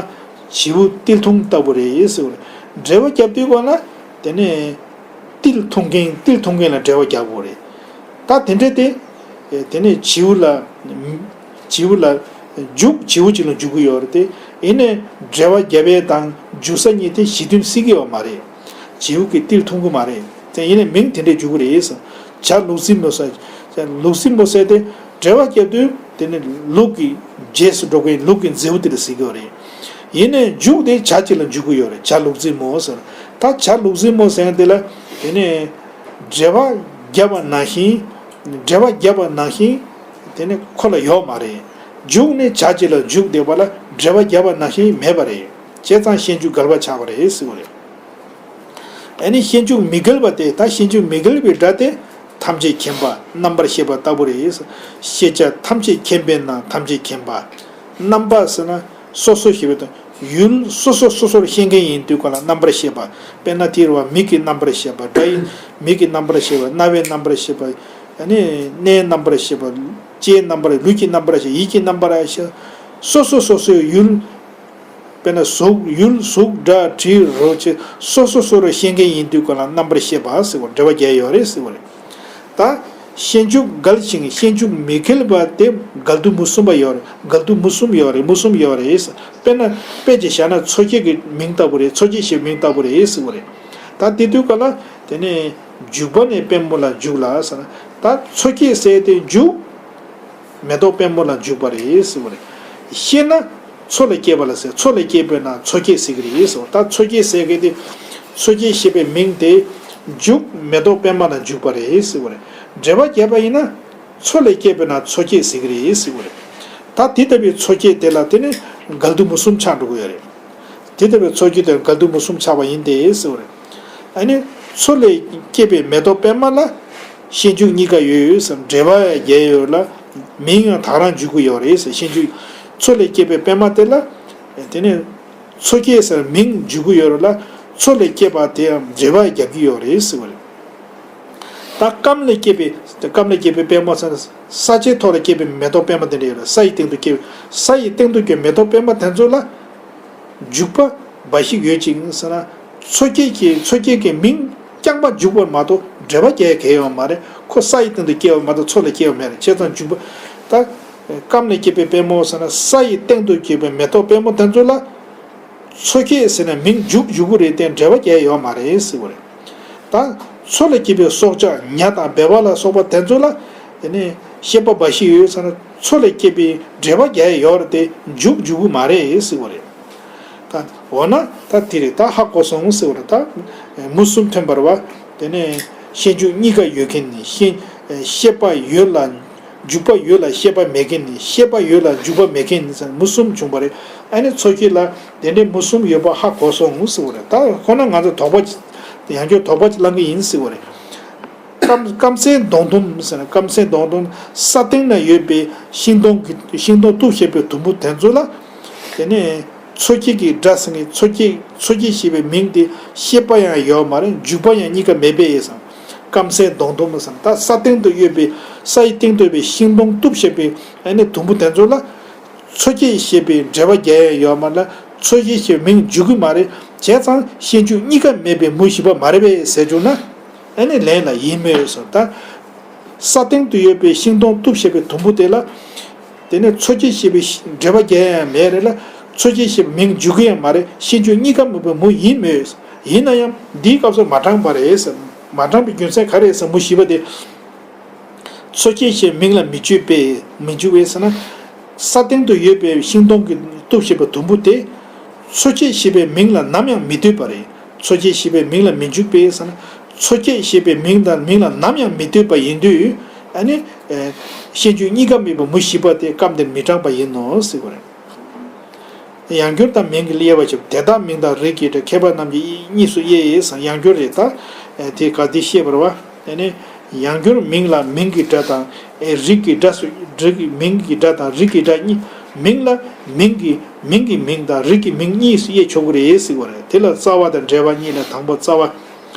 བྱིའུ་ཏིལ་འཐུང་ལྟ་བུ་རེད་ཟེར་བ་རེད། འབྲེལ་བ་བརྒྱབ་དུས་གོང་ལ། དེ་ནས་ཏིལ་འཐུང་མཁན། ཏིལ་འཐུང་མཁན་ལ་འབྲེལ་བ་བརྒྱབ་དགོས་རེད། ད་དེ་འདྲ་དེ། དེ་ནས་བྱིའུ་ལ། བྱིའུ་ལ་འཇུག་བྱིའུ་གཅིག་ལ་འཇུག་གི་ཡོད་རེད་དེ། ཡིན་ནའི་འབྲེལ་བ་བརྒྱབ་པ་དང་འཇུག་ས་གཉིས་དེ་གཞི་མཐུན་སྲིད་ཀྱི་ཡོད་མ་རེད། བྱིའུ་གིས་ཏིལ་འཐུང་གི་མ་རེད་དེ། ཡིན་ནའི་མིང་དེ་འདྲས་འཇུག་གི་རེད། བྱ་ལུག་རྫི་མོ་ཟེར། ལུག་རྫི་མོ་ཟེར་དེ་འབྲེལ་བ་བརྒྱབ་དུས་དེ་ནི་ལུག་གི་རྗེས་སུ་འགྲོ་མཁན་ལུག་གི་རྫིའུ་དེ་ལ་ཟེར་གྱི་ཡོད་རེད། ཡིན་ནའི་འཇུག་དེ་བྱ་གཅིག་ལ་འཇུག་གི་ཡོད་རེད། བྱ་ལུག་རྫི་མོ་ཟེར། ད་བྱ་ལུག་རྫི་མོ་ཟེར་དེ་ལ་དེ་ནི་འབྲེལ་བ་བརྒྱབ་པ་ནང་བཞིན། འབྲེལ་བ་བརྒྱབ་པ་ནང་བཞིན་དེ་ནི་ཁོ་ལ་ཡོད་མ་རེད། འཇུག་ནི་བྱ་གཅིག་ལ་འཇུག་བསྡད་པ་ལ་འབྲེལ་བ་བརྒྱབ་པ་ནང་བཞིན་མེད་པ་རེད། བྱས་ཙང་ཤེས་འཇུག་འགལ་བ་ཆགས་པ་རེད་ཟེར་བ་རེད། ཨ་ནི་ཤེས་འཇུག་མི་འགལ་བ་དེ། ད་ཤེས་འཇུག་མི་འགལ་བའི་སྒྲ་དེ་ཐམས་ཅད་མཁྱེན་པ། རྣམ་པར་ཤེས་པ་ལྟ་བུ་རེད། ཤེས་བྱ་ཐམས་ཅད་མཁྱེན་པས་ན་ཐམས་ཅད་མཁྱེན་པ། རྣམ་པ་ཟེར་ན་སོ་སོ་ཞེས་པ་དང་། ཡུལ་སོ་སོ་སོ་སོར་ཤེས་མཁན་ཡིན་དུས་གང་ལ་རྣམ་པར་ཤེས་པ། དཔེར་ན་དེ་རུ་བ་མིག་གི་རྣམ་པར་ཤེས་པ། སྒྲ་ཡི་མིག་གི་རྣམ་པར་ཤེས་པ། རྣ་བའི་རྣམ་པར་ཤེས་པ། ཨ་ནི་སྣའི་རྣམ་པར་ཤེས་པ། ལྕེའི་རྣམ་པར། ལུས་ཀྱི་རྣམ་པར་ཤེས། ཡིད་ཀྱི་རྣམ་པར་ཤེས། སོ་སོ་སོ་སོའི་ཡུལ། དཔེར་ན་གཟུགས། ཡུལ་གཟུགས་སྒྲ་དྲི་རོ་ཆུ། སོ་སོ་སོ་རུ་ཤེས་མཁན་ཡིན་དུས་གང་ལ་རྣམ་པར་ཤེས་པ་ཟེར་བ། འབྲེལ་བ་བརྒྱབ་ཡོད་རེད་ཟེར་བ་རེད། ད་ཤེས་འཇུག་འགལ་ཞིང་ཤེས་འཇུག་མི་འགལ་བ་དེ་འགལ་དུ་མུ་གསུམ་པ་ཡོད་རེད། འགལ་དུ་མུ་གསུམ་ཡོད་རེད། མུ་གསུམ་ཡོད་རེད་ཟེར། དཔེར་ན་དཔེ་ཅིག་བཞག་ན་མཚོ་སྐྱེས་ཀྱི་མིང་ལྟ་བུ་རེད། མཚོ་སྐྱེས་ཞེས་མིང་ལྟ་བུ་རེད་ཟེར་བ་རེད། ད་དེ་དུས་གང་ལ་དེ་ནས་འཇུག་པ་ནས་པད་མོ་ལ་འཇུག་ལ་ཟེར་ན། ད་མཚོ་སྐྱེས་ཟེར་དེ་འཇུག་མེ་ཏོག་པད་མོ་ལ་འཇུག་པ་རེད་ཟེར་བ་རེད། ཤེས་ན་མཚོ་ལས་སྐྱེས་པ་ལ་ཟེར། མཚོ་ལས་སྐྱེས་པས་ན་མཚོ་སྐྱེས་ཟེར་གྱི་རེད་ཟེར་བ། ད་མཚོ་སྐྱེས་ཟེར་གྱི་དེ་མཚོ་སྐྱེས་ཞེས་པའི་མིང་དེ་འཇུག་མེ་ཏོག་པད་མ་ལ་འཇུག་པ་རེད་ཟེར་བ་རེད། འགྲེལ་པ་བརྒྱབ་པ་ཡིན་ན་མཚོ་ལས་སྐྱེས་པས་ན་མཚོ་སྐྱེས་ཟེར་གྱི་རེད་ཟེར་བ་རེད། ད་དེ་ལྟ་བུའི་མཚོ་སྐྱེས་དེ་ལ་དེ་ནི་འགལ་འདུ་མུ་གསུམ་ཆགས་འགྲོ་གི་ཡོད་རེད། དེ་ལྟ་བུའི་མཚོ་སྐྱེས་དེར་འགལ་འདུ་མུ་གསུམ་ཆགས་པ་ཡིན་ཏེ་ཟེར་བ་རེད། ཨ་ནི་མཚོ་ལས་སྐྱེས་པའི་མེ་ཏོག་པད་མ་ལ་ཤེས་འཇུག་གཉིས་ཀ་ཡོད་ཡོད་ཟེར། འགྲེལ་པ་ཡང་རྒྱག་ཡོད་ལ་མིང་ཡང་དག་རང་འཇུག་གི་ཡོད་རེད་ཟེར། ཤེས་འཇུག་མཚོ་ལས་སྐྱེས་པའི་པད་མ་དེ་ལ་དེ་ནས་མཚོ་སྐྱེས་ཟེར་མིང་འཇུག་གི་ཡོད་རེད་ལ། མཚོ་ལས་སྐྱེས་པ་དེ་ཡང་འགྲེལ་པ་རྒྱག་གི་ཡོད་རེད་ཟེར་བ་རེད། ད་སྐམ་ལས་སྐྱེས་པའི་སྐམ་ལས་སྐྱེས་པའི་པད་མོ་ཟེར་ན་ས་ཆའི་ཐོག་ལ་སྐྱེས་པའི་མེ་ཏོག་པད་མ་དེ་འདྲ་ཡོད་རེད། ས་ཡི་སྟེང་དུ་སྐྱེས་པའི་ས་ཡི་སྟེང་དུ་སྐྱེས་མེ་ཏོག་པད་མ་དེ་ཚོ་ལ་འཇུག་པ་འབའ་ཞིག་ཡོད་ཅིང་ཟེར་ན། མཚོ་སྐྱེས་ཀྱི་མཚོ་སྐྱེས་ཀྱི་མིང་རྐྱང་པ་འཇུག་པར་མ་གཏོགས་འབྲེལ་པ་རྒྱག་གལ་ཡོད་མ་རེད། ཁོ་ས་ཡི་སྟེང་དུ་སྐྱེས་པ་མ་གཏོགས་མཚོ་ལ་སྐྱེས་པ་མེད་རེད། བྱས་ཙང་འཇུག་པ་ད་སྐམ་ལས་སྐྱེས་པའི་པད་མོ་ཟེར་ན་ས་ཡི་སྟེང་དུ་སྐྱེས་པའི་མེ་ཏོག་པད་མོ་དེ་ཚོ་ལ། མཚོ་སྐྱེས་ཟེར་ནས་མིང་འཇུག་འཇུག་གི་རེད་དེ་འབྲེལ་བ་རྒྱག་ཡོད་མ་རེད་ཟེར་བ་རེད། ད་མཚོ་ལས་སྐྱེས་པའི་སྲོག་ཆགས་ཉ་དང་སྦལ་པ་ལ་སོགས་པ་དེ་ཚོ་ལ་དེ་ནས་བཤད་པ་འབའ་ཞིག་ཡོད་ཟེར་ན་མཚོ་ལས་སྐྱེས་པའི་འབྲེལ་བ་རྒྱག་ཡོད་རེད་དེ་འཇུག་འཇུག་གི་མ་རེད་ཟེར་བ་རེད། ད་འོ་ན་ད་དེ་རེད། ད་ཧ་གོ་སོང་ཟེར་བ་རེད། ད་མུ་གསུམ་ཐོན་པ་རེད་བ། དེ་ནས་ཤེས་འཇུག་གཉིས་ཀ་ཡོད་མཁན་ནི་ཤེས་ཤེས་པ་ཡོད་ལ། འཇུག་པ་ཡོད་ལ་ཤེས་པ་མེད་མཁན་ནི། ཤེས་པ་ཡོད་ལ་འཇུག་པ་མེད་མཁན་ནི་ཟེར་མུ་གསུམ་བྱུང་བ་རེད། ཨ་ནི་མཚོ་སྐྱེས་ལ་དེ་འདྲའི་མུ་གསུམ་ཡོད་པ་ཧ་གོ་སོང་ཟེར་བ་རེད། ད་ཁོ་ན་ང་ཚོ་དོགས་པ་ཅིག་ཡང་བསྐྱར་དོགས་པ་ཅིག་ལངས་ཀྱི་ཡིན་ཟེར་བ་རེད། སྐམ་སྐམ་སའི་མདོངས་དུམ་ཟེར་ན་སྐམ་སའི་མདོངས་དུམ་ས་སྟེང་ན་ཡོད་པའི་ཤིང་སྡོང་གི་ཤིང་སྡོང་གཏུབ་བྱེད་པའི་དུམ་བུ་དེ་ཚོ་ལ་དེ་ནས་མཚོ་སྐྱེས་ཀྱི་སྒྲ་ཟེར་མཁན་མཚོ་སྐྱེས་མཚོ་སྐྱེས་ཞེས་པའི་མིང་དེ་ཤེས་པ་ཡང་ཡོད་མ་རེད། འཇུག་པ་ཡང་གཉིས་ཀ་མེད་པས་ཟེར། སྐམ་སའི་མདོངས་དུམ་ཟེར་ན་ད་ས་སྟེང་དུ་ཡོད་པའི་ས་ཡི་སྟེང་དུ་ཡོད་པའི་ཤིང་སྡོང་གཏུབ་བྱེད་པའི་ཨ་ནི་དུམ་བུ་དེ་ཚོ་ལ་མཚོ་སྐྱེས་ཞེས་པའི་འབྲེལ་བ་རྒྱག་ཡ་ཡོད་མ་རེད། མཚོ་སྐྱེས་ཞེས་མིང་འཇུག་གི་མ་རེད། བྱས་ཙང་ཤེས་འཇུག་གཉིས་ཀ་མེད་པའི་མུ་བཞི་པ་མ་རེད་པས་ཟེར་བཅུག་ན་ཨ་ནི་ལན་ལ་ཡིན་མོད་ཟེར། ད་ས་སྟེང་དུ་ཡོད་པའི་ཤིང་སྡོང་གཏུབ་བྱེད་པའི་དུམ་བུ་དེ་ལ། དེ་ནས་མཚོ་སྐྱེས་ཞེས་པའི་འབྲེལ་བ་རྒྱག་ཡ་ཡང་མེད་རེད་ལ། མཚོ་སྐྱེས་ཞེས་པའི་མིང་འཇུག་གི་ཡང་མ་རེད། ཤེས་འཇུག་གཉིས་ཀ་མེད་པའི་མུ་ཡིན་མོད། ཡིན་ན་ཡང་འདིའི་སྐབས་སུ་མ་དྲངས་པ་རེད་ཟེར། མ་དྲངས་པའི་རྒྱུ་མཚན་ག་རེ་ཟེར་མུ་བཞི་པ་དེ། མཚོ་སྐྱེས་ཞེས་མིང་ལ་མི་འཇུག་པས་མི་འཇུག་པས་ཟེར་ན། ས་སྟེང་དུ་ཡོད་པའི་ཤིང་སྡོང་གི་གཏུབ་བྱེད་པའི་དུམ་བུ་དེ། མཚོ་སྐྱེས་ཞེས་པའི་མིང་ལ་ནམ་ཡང་མི་ལྟོས་པ་རེད། མཚོ་སྐྱེས་ཞེས་པའི་མིང་ལ་མི་འཇུག་པས་ཟེར་ན། མཚོ་སྐྱེས་ཞེས་པའི་མིང་དང་མིང་ལ་ནམ་ཡང་མི་ལྟོས་པ་ཡིན་དུས། ཨ་ནི། ཤེས་འཇུག་གཉིས་ཀ་མེད་པའི་མུ་བཞི་པ་དེ་སྐབས་འདིར་མི་དྲངས་པ་ཡིན་ནོ་ཟེར་བ་རེད། ཡང་འགྱུར་དང་མིང་གི་དབྱེ་བ་བྱེད། དེ་དག་མིང་དང་རིགས་ཀྱི་སྒྲ་མཁས་པ་རྣམས་ཀྱིས་གཉིས་སུ་དབྱེ་ཡི་ཟེར། ཡང་འགྱུར་རེད་ད། དེ་ག་དེ་བཤད་པ་རེད་བ། དེ་ནས་ཡང་འགྱུར་མིང་ལ་མིང་གི་སྒྲ་དང་། རིགས་ཀྱི་སྒྲ་སུ་རིགས་མིང་གི་སྒྲ་དང་རིགས་ཀྱི་སྒྲ་གཉིས། མིང་ལ་མིང་གི་མིང་གི་མིང་དང་རིགས་ཀྱི་མིང་གཉིས་སུ་དབྱེ་ཆོག་གི་རེད་ཟེར་བ་རེད། དེ་ལ་རྩ་བ་དང་འབྲེལ་བ་གཉིས་ལས་དང་པོ་རྩ་བ།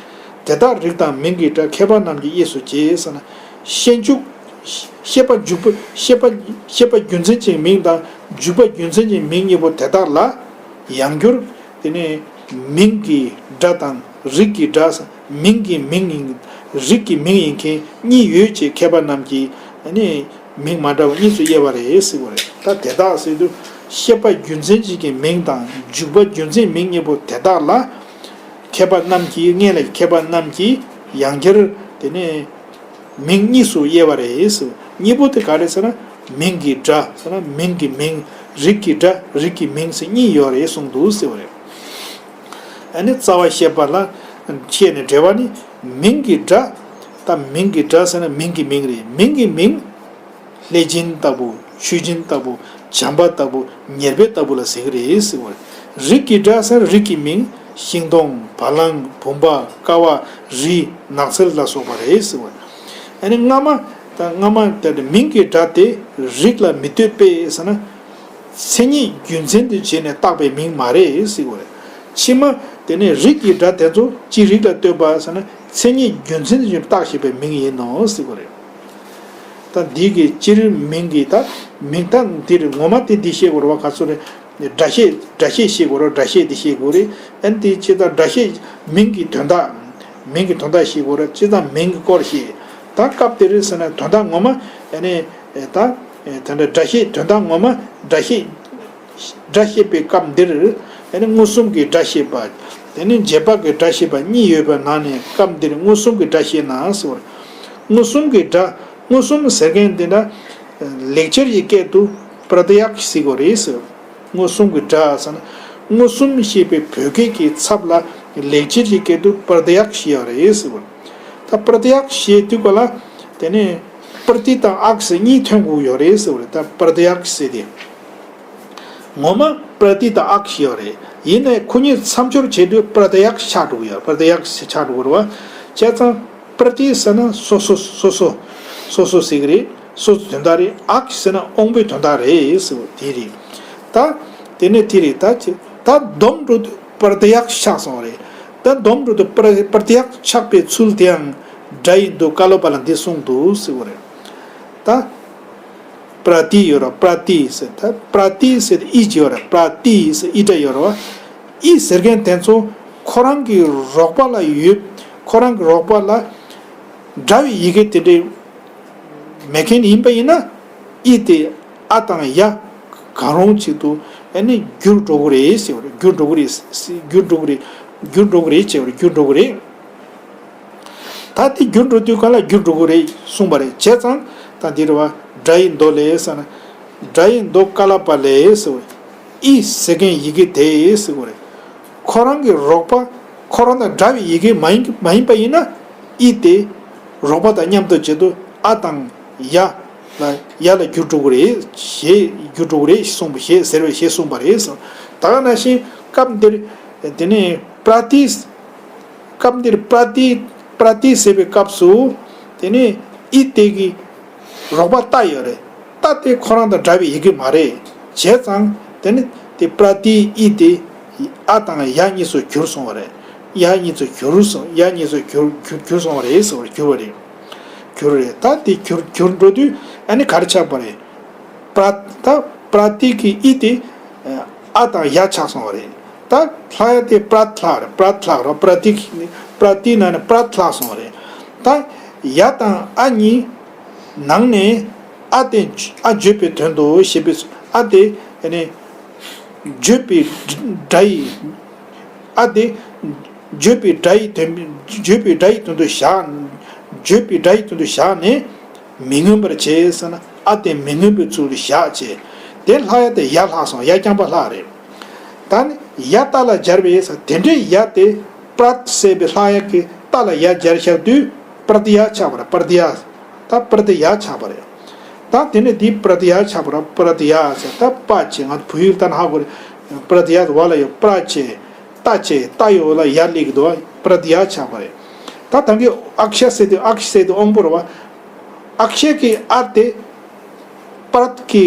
དེ་དག་རིགས་དང་མིང་གི་སྒྲ་མཁས་པ་རྣམས་ཀྱིས་དབྱེས་སུ་བྱས་ཟེར་ན། ཤེས་འཇུག་ཤེས་པ་འཇུག་པ་ཤེས་པ་ཤེས་པ་རྒྱུ་མཚན་ཅན་མིང་དང་འཇུག་པ་རྒྱུ་མཚན་ཅན་མིང་གཉིས་པོ་དེ་དག་ལ་ཡང་འགྱུར། དེ་ནས་མིང་གི་སྒྲ་དང་རིགས་ཀྱི་སྒྲ། མིང་གི་མིང་ཡིན་རིགས་ཀྱི་མིང་ཡིན་མཁན་གཉིས་ཡོད་ཅེས་མཁས་པ་རྣམས་ཀྱིས་ནི་མིང་མ་འདྲ་བ་གཉིས་སུ་དབྱེ་བ་རེད་ཟེར་བ་རེད། ད་དེ་དག་ཟེར་དུས་ཤེས་པ་རྒྱུ་མཚན་ཅན་གྱི་མིང་དང་འཇུག་པ་རྒྱུ་མཚན་མིང་གཉིས་པོ་དེ་དག་ལ། མཁས་པ་རྣམས་ཀྱིས་སྔོན་ལ་མཁས་པ་རྣམས་ཀྱིས་ཡང་བསྐྱར་དེ་ནས་མིང་གཉིས་སུ་དབྱེ་བ་རེད་ཟེར། གཉིས་པོ་དེ་ག་རེ་ཟེར་ན་མིང་གི་སྒྲ་ཟེར་ན་མིང་གི་མིང་། རིགས་ཀྱི་སྒྲ་རིགས་ཀྱི་མིང་ཟེར་གཉིས་ཡོད་རེད་གསུངས་འདུག་ཟེར་བ་རེད། ཨ་ནི་རྩ་བ་བཤད་པ་ལ་བཤད་ནས་འགྲེལ་བ་ནི་མིང་གི་སྒྲ། ད་མིང་གི་སྒྲ་ཟེར་ན་མིང་གི་མིང་རེད། མིང་གི་མིང་། ལྷས་སྦྱིན་ལྟ་བུ། མཆོད་སྦྱིན་ལྟ་བུ། བྱམས་པ་ལྟ་བུ། ཉེར་སྦས་ལྟ་བུ་ལ་ཟེར་གྱི་རེད་ཟེར་བ་རེད། རིགས་ཀྱི་སྒྲ་ཟེར་རིགས་ཀྱི་མིང་། ཤིང་སྡོང་། བ་ལང་། བུམ་པ། ཀ་བ། རི། ནགས་ཚལ་ལ་སོགས་པ་རེད་ཟེར་བ་རེད། ཨ་ནི་སྔ་མ་ད་སྔ་མ་དེ་མིང་གི་སྒྲ་དེ་རིགས་ལ་མི་ལྟོས་པས་ཟེར་ན། མཚན་ཉིད་རྒྱུ་མཚན་དུ་བྱས་ནས་བཏགས་པའི་མིང་མ་རེད་ཟེར་བ་རེད། ཕྱི་མ་དེ་ནས་རིགས་ཀྱི་སྒྲ་དེ་ཚོ་ཅི་རིགས་ལ་ལྟོས་པ་ཟེར་ན་མཚན་ཉིད་རྒྱུ་མཚན་དུ་བྱས་ནས་བཏགས་བཞག་པའི་མིང་ཡིན་ནོ་ཟེར་བ་རེད། ད་འདི་གི་སྤྱིར་མིང་གི་ད་མིང་ད་འདིར་ངོ་མ་དེ་འདི་བཤད་དགོས་རེད་བ། ག་ཚོད་རེད། སྒྲ་བཤད་སྒྲ་བཤད་བཤད་དགོས་རེད། སྒྲ་བཤད་འདི་བཤད་དགོས་རེད། ཨ་ནི་དེ་སྤྱིར་ད་སྒྲ་བཤད་མིང་གི་དོན་དག་མིང་གི་དོན་དག་བཤད་དགོས་རེད། སྤྱིར་ད་མིང་གི་སྐོར་བཤད། ད་སྐབས་དེར་ཟེར་ན་དོན་དག་ངོ་མ་ཨ་ནི་ད་དེ་འདྲ་སྒྲ་བཤད་དོན་དག་ངོ་མ་སྒྲ་བཤད། སྒྲ་བཤད་པའི་སྐབས་འདིར་ཨ་ནི་མངོན་སུམ་གྱི་སྒྲ་བཤད་པ། དེ་ནི་རྗེས་དཔག་གི་སྒྲ་བཤད་པ་གཉིས་ཡོད་པའི་ནང་ནས་སྐབས་འདིར་མངོན་སུམ་གྱི་སྒྲ་བཤད་ན་ཟེར་བ་རེད། མངོན་སུམ་གྱི་སྒྲ། མངོན་སུམ་ཟེར་མཁན་འདི་འདྲ། ལེགས་སྦྱར་གྱི་སྐད་དུ་པྲ་ཏྲ་ཡག་ཟེར་དགོས་རེད་ཟེར། མངོན་སུམ་གྱི་སྒྲ་ཟེར་ན། མངོན་སུམ་ཞེས་པའི་བོད་སྐད་ཀྱི་ཚབ་ལ་ལེགས་སྦྱར་གྱི་སྐད་དུ་པྲ་ཏྲ་ཡག་ཞེས་ཡོད་རེད་ཟེར་བ། ད་པྲ་ཏྲ་ཡག་ཞེས་དུས་ག་ལ། དེ་ནས་པྲ་ཏི་དང་ཨག་ཟེར་གཉིས་ཐོན་དགོས་ཡོད་རེད་ཟེར་བ་རེད། ད་པྲ་ཏྲ་ཡག་ཟེར་དེ། ངོ་མ་པྲ་ཏི་དང་ཨག་ཞེས་ཡོད་རེད། ཡིན་ནའི་ཁོ་གཉིས་མཚམས་སྦྱོར་བྱེད་དུས་པྲ་ཏྲ་ཡག་ཆགས་འགྲོ་གི་ཡོད། པྲ་ཏྲ་ཡག་ཆགས་འགྲོ་གི་རེད་བ། བྱས་ཙང་པྲ་ཏི་ཟེར་ན་སོ་སོ་སོ་སོ་སོ་སོ་ཟེར་གི་རེད། སོ་སོ་དོན་དག་རེད། ཨག་ཟེར་ན་དབང་པོའི་དོན་དག་རེད་ཟེར་བ་དེ་རེད། ད་དེ་ནས་དེ་རེད། ད་ཅི་ད་སྡོམ་འགྲོ་དུས་པྲ་ཏྲ་ཡག་ཆགས་སོང་རེད། ད་སྡོམ་འགྲོ་དུས་པྲ་པྲ་ཏྲ་ཡག་ཆགས་པའི་ཚུལ་དེའང་ སྒྲ་ཡི་མདོ་ཀ་ལོ་པ་ལ་འདི་གསུངས་འདུག་ཟེར་བ་རེད། ད། པྲ་ཏི་ཡོད་ར་པྲ་ཏི་ཟེར་ད་པྲ་ཏི་ཟེར་ཨི་ཅི་ཡོད་ར་པྲ་ཏི་ཟེར་ཨི་སྒྲ་ཡོད་ར་བ། ཨི་ཟེར་མཁན་དེ་ཚོ་ཁོ་རང་གི་རོགས་པ་ལ་ཡོད། ཁོ་རང་གི་རོགས་པ་ལ་སྒྲ་བའི་ཡི་གེ་དེ་འདྲའི་མེད་མཁན་ཡིན་པ་ཡིན་ན། ཨི་དེ་ཨ་དང་ཡ་གང་རུང་ཅིག་ཏུ་ཨ་ནི་འགྱུར་འགྲོ་གི་རེད་ཟེར་བ་རེད། འགྱུར་འགྲོ་གི་རེད། འགྱུར་འགྲོ་གི་རེད། འགྱུར་འགྲོ་གི་རེད་ཅེས་བ་རེད། འགྱུར་འགྲོ་གི་རེད། ད་དེ་འགྱུར་འགྲོ་དུས་གང་ལ་འགྱུར་འགྲོ་གི་རེད་གསུངས་པ་རེད། བྱས་ཙང་ད་འདི་རེད་བ། སྒྲ་ཡི་མདོ་ལས་ཟེར་ན། སྒྲ་ཡི་མདོ་ཀ་ལ་པ་ལས་ཟེར་བ་རེད། ཨི་ཟེར་མཁན་ཡི་གེ་དེ་ཟེར་བ་རེད། ཁོ་རང་གི་རོགས་པ་ཁོ་རང་དང་འདྲ་བའི་ཡི་གེ་མ་ཡིན་མ་ཡིན་པ་ཡིན་ན། ཨི་དེ་རོགས་པ་དང་མཉམ་དུ་བྱེད་དུ་ཨ་དང་ཡ་ལ་ཡ་ལ་འགྱུར་འགྲོ་གི་རེད། ཞེས་འགྱུར་འགྲོ་གི་རེད་གསུངས་པ་ཞེས་ཟེར་བས་ཞེས་གསུངས་པ་རེད་ཟེར། ད་ག་ནང་བཞིན་སྐབས་འདིར་དེ་ནས་པྲ་ཏི། སྐབས་འདིར་པྲ་ཏི། པྲ་ཏི་ཟེར་བའི་སྐབས་སུ། དེ་ནས་ཨི་དེ་གི་རོགས་པ་ཏ་ཡོད་རེད། ཏ་དེ་ཁོ་རང་དང་འདྲ་བའི་ཡི་གེ་མ་རེད། བྱས་ཙང་དེ་ནི་དེ་པྲ་ཏི་ཨི་དེ་ཨ་དང་ཡ་གཉིས་སུ་གྱུར་སོང་བ་རེད། ཡ་གཉིས་སུ་གྱུར་སོང་། ཡ་གཉིས་སུ་གྱུར་གྱུར་གྱུར་སོང་བ་རེད་ཟེར་བར་གྱུར་བ་རེད། གྱུར་རེད། ད་དེ་གྱུར་གྱུར་འགྲོ་དུས་ཨ་ནི་ག་རེ་ཆགས་པ་རེད། པྲ། ད་པྲ་ཏི་གི་ཨི་དེ་ཨ་དང་ཡ་ཆགས་སོང་བ་རེད། ད་ལྷག་ཡ་དེ་པྲ་ལྷག་རེད། པྲ་ལྷག་རོ། པྲ་ཏི་གི་པྲ་ཏི་ནང་ནས་པྲ་ལྷག་སོང་བ་རེད། ད་ཡ་དང་ཨ་གཉིས་ནང་ནས་ཨ་དེ་ཨ་བརྗོད་པའི་དོན་དུ་ཞེས་པའི་ཨ་དེ་ནི་བརྗོད་པའི་སྒྲ་ཡི། ཨ་དེ་བརྗོད་པའི་སྒྲ་ཡི་དོན། བརྗོད་པའི་སྒྲ་ཡི་དོན་དུ་བཞག་བརྗོད་པའི་སྒྲ་ཡི་དོན་དུ་བཞག་ནས། མི་མངོན་པར་བྱས་ཟེར་ན་ཨ་དེ་མི་མངོན་པའི་ཚུལ་དུ་བཞག་བྱས། དེ་ལྷག་ཡ་དེ་ཡ་ལྷག་སོང་། ཡ་རྐྱང་པ་ལྷག་རེད། ད་ནི་ཡ་ཏ་ལ་སྦྱར་བས་ཟེར། དེ་འདྲའི་ཡ་དེ་པྲ་ཟེར་བའི་ལྷག་ཡ་གི་ཏ་ལ་ཡ་སྦྱར་བཞག་དུས་པྲ་ཏི་ཡ་ཆགས་པ་རེད། པྲ་ཏི་ཡ། ད་པྲ་ཏི་ཡ་ཆགས་པ་རེད། ད་དེ་ནས་འདི་པྲ་ཏི་ཡ་ཆགས་པ་རེད། པྲ་ཏི་ཡ་ཟེར་ད་པ་ཅེ་ང་བུ་ཡུལ་ལྟར་ཧ་གོ་རེད། པྲ་ཏི་ཡ་བ་ལ་ཡོད་པྲ་ཅེ། ཏ་ཅེ་ཏ་ཡོ་ལ་ཡ་ལེགས་འདུག་པྲ་ཏི་ཡ་ཆགས་པ་རེད། ད་ད་གི་ཨཀ་ཤ་ཟེར་དུས་ཨཀ་ཤ་ཟེར་དུས་དབང་པོ་རེད་བ། ཨཀ་ཤ་གི་ཨ་དེ། པྲ་གི་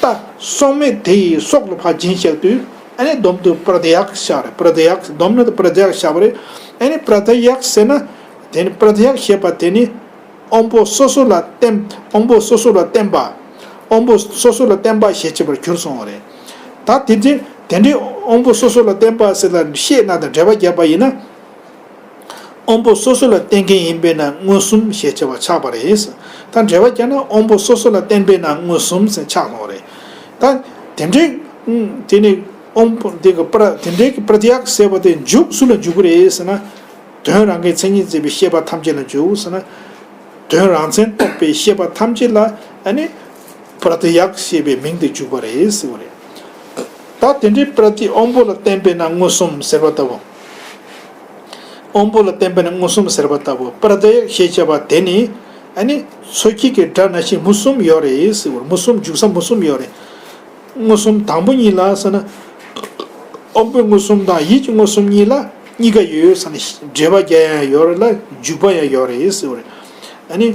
ཏ་སྲོག་མེད་དེ་ཡི་སྲོག་ལ་ཕར་སྦྱིན་བཞག་དུས་ཨ་ནི་སྡོམ་དུ་པྲ་ཏི་ཡག་ཤ་རེད། པྲ་ཏི་ཡག་སྡོམ་ན་དུ་པྲ་ཏི་ཡག་ཤ་བ་རེད། ཨ་ནི་པྲ་ཏི་ཡག་ཟེར་ན་དེ་ནི་པྲ་ཏི་ཡག་ཞེས་པ་དེ་ནི་དབང་པོ་སོ་སོ་ལ་བརྟེན། དབང་པོ་སོ་སོ་ལ་བརྟེན་པ། དབང་པོ་སོ་སོ་ལ་བརྟེན་པ་ཞེས་བྱ་བར་གྱུར་སོང་བ་རེད། ད་དེ་འདྲའི་དེ་འདྲའི་དབང་པོ་སོ་སོ་ལ་བརྟེན་པ་ཟེར་ལ་ཤེས་ན་དང་འགྲེལ་པ་བརྒྱབ་པ་ཡིན་ན། དབང་པོ་སོ་སོ་ལ་བརྟེན་མཁན་ཡིན་པས་ན་མངོན་སུམ་ཞེས་བྱ་བ་ཆགས་པ་རེད། ད་འགྲེལ་པ་བརྒྱབ་ན་དབང་པོ་སོ་སོ་ལ་བརྟེན་པས་ན་མངོན་སུམ་ཟེར་ཆགས་སོང་བ་རེད། ད་དེ་འདྲའི་དེ་ནི་དབང་པོ་དེ་གི་པྲ་དེ་འདྲའི་གི་པྲ་ཏི་ཡག་ཟེར་བ་དེ་འཇུག་སུ་ལ་འཇུག་གི་རེད་ཟེར་ན། དོན་རང་གི་མཚན་ཉིད་འཛིན་པའི་ཤེས་པ་ཐམས་ཅད་ལ་འཇུག་ཟེར་ན། དོན་རང་མཚན་རྟོགས་པའི་ཤེས་པ་ཐམས་ཅད་ལ་ཨ་ནི་པྲ་ཏི་ཡག་ཞེས་པའི་མིང་དུ་འཇུག་པ་རེད་ཟེར་བ་རེད། ད་དེ་འདྲའི་པྲ་ཏི་དབང་པོ་ལ་བརྟེན་པས་ན་མངོན་སུམ་ཟེར་བ་ལྟ་བུ། དབང་པོ་ལ་བརྟེན་པས་ན་མངོན་སུམ་ཟེར་བ་ལྟ་བུ་པྲ་ཏི་ཡག་ཞེས་བྱ་བ་དེ་ནི་ཨ་ནི་མཚོ་སྐྱེས་ཀྱི་སྒྲ་ནང་བཞིན་མུ་གསུམ་ཡོད་རེད་ཟེར་བ་རེད། མུ་གསུམ་འཇུག་ས་མུ་གསུམ་ཡོད་རེད། མངོན་སུམ་དང་པོ་གཉིས་ལ་ཟེར་ན། དབང་པོའི་མངོན་སུམ་དང་ཡིད་ཀྱི་མངོན་སུམ་གཉིས་ལ་གཉིས་ཀ་ཡོད་ཟེར་ན། འགྲེལ་པ་རྒྱག་ཡང་ཡོད་རེད་ལ་འཇུག་པ་ཡང་ཡོད་རེད་ཟེར་བ་རེད། ཨ་ནི།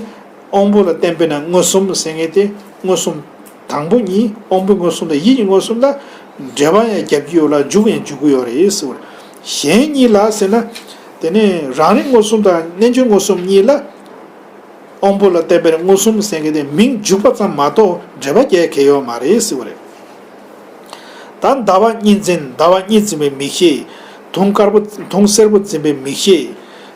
དབང་པོ་ལ་བརྟེན་པས་ན་མངོན་སུམ་ཟེར་མཁན་དེ་མངོན་སུམ་དང་པོ་གཉིས་དབང་པོའི་མངོན་སུམ་དང་ཡིད་ཀྱི་མངོན་སུམ་ལ་འགྲེལ་པ་ཡང་རྒྱག་གི་ཡོད་ལ་འཇུག་ཡང་འཇུག་གི་ཡོད་རེད་ཟེར་བ་རེད། གཞན་གཉིས་ལ་ཟེར་ན། དེ་ནས་རང་རིག་མངོན་སུམ་དང་རྣལ་འབྱོར་མངོན་སུམ་གཉིས་ལ། དབང་པོ་ལ་བརྟེན་པའི་མངོན་སུམ་ཟེར་མཁན་དེ་མིང་འཇུག་པ་ཙམ་མ་གཏོགས་འགྲེལ་པ་རྒྱག་གི་ཡོད་མ་རེད་ཟེར་བ་རེད། ད་ཟླ་བ་གཉིས་འཛིན། ཟླ་བ་གཉིས་འཛིན་པའི་མིག་ཤེས། དུང་དཀར་པོ་དུང་སེར་པོ་འཛིན་པའི་མིག་ཤེས།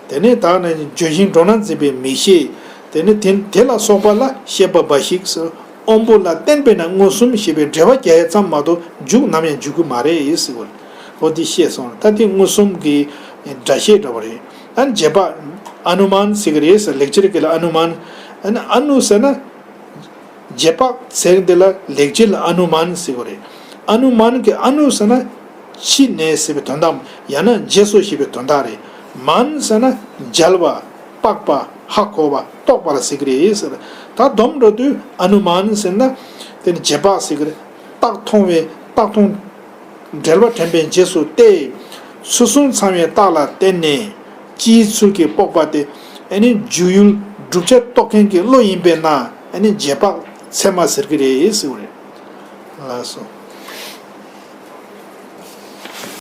དེ་ནས་ད་ནི་ལྗོན་ཤིང་སྒྲོ་ནག་འཛིན་པའི་མིག་ཤེས། དེ་ནི་དེ་དེ་ལ་སོགས་པ་ལ་ཤེས་པ་འབའ་ཞིག་ཟེར། དབང་པོ་ལ་བརྟེན་པས་ན་མངོན་སུམ་ཞེས་པའི་འགྲེལ་པ་རྒྱག་ཡས་ཙམ་མ་གཏོགས་འཇུག་ནམ་ཡང་འཇུག་གི་མ་རེད་ཟེར་བ་རེད། འོ་འདི་ཤེས་སོང་། ད་འདི་མངོན་སུམ་གྱི་སྒྲ་བཤད་འདྲ་བ་རེད། ཨ་ནི་རྗེས་དཔག་ཨ་ནུ་མཱན་ཟེར་གི་རེད་ཟེར། ལེགས་སྦྱར་སྐད་ལ་ཨ་ནུ་མཱན། ཨ་ནི་ཨ་ནུ་ཟེར་ན། རྗེས་དཔག་ཟེར་འདི་ལ་ལེགས་སྦྱར་ལ་ཨ་ནུ་མཱན་ཟེར་གི་རེད། ཨ་ནུ་མཱན་གྱི་ཨ་ནུ་ཟེར་ན་ཕྱི་ནས་ཟེར་བའི་དོན་དག་ཡང་ན་རྗེས་སུ་ཞེས་པའི་དོན་དག་རེད། མཱན་ཟེར་ན་མཇལ་བ། དཔག་པ། ཧ་གོ་བ། རྟོགས་པ་ལ་ཟེར་གི་རེད་ཟེར། ད་སྡོམ་འགྲོ་དུས་ཨ་ནུ་མཱན་ཟེར་ན་དེ་ནི་རྗེས་དཔག་ཟེར་གི་རེད། རྟགས་མཐོང་བའི་རྟགས་མཐོང་། འགྲེལ་པ་དྲན་པའི་རྗེས་སུ་སྟེ། ཚུལ་གསུམ་ཚང་བའི་རྟགས་ལ་བརྟེན་ནས་སྤྱིའི་ཚུལ་གྱིས་དཔོག་པ་སྟེ། ཨ་ནི་འཇུག་ཡུལ་བསྒྲུབ་བྱ་རྟོགས་མཁན་གྱི་བློ་ཡིན་པས་ན་ཨ་ནི་རྗེས་དཔག་ཚད་མ་ཟེར་གྱི་རེད་ཟེར་བ་རེད། ལགས་སོ།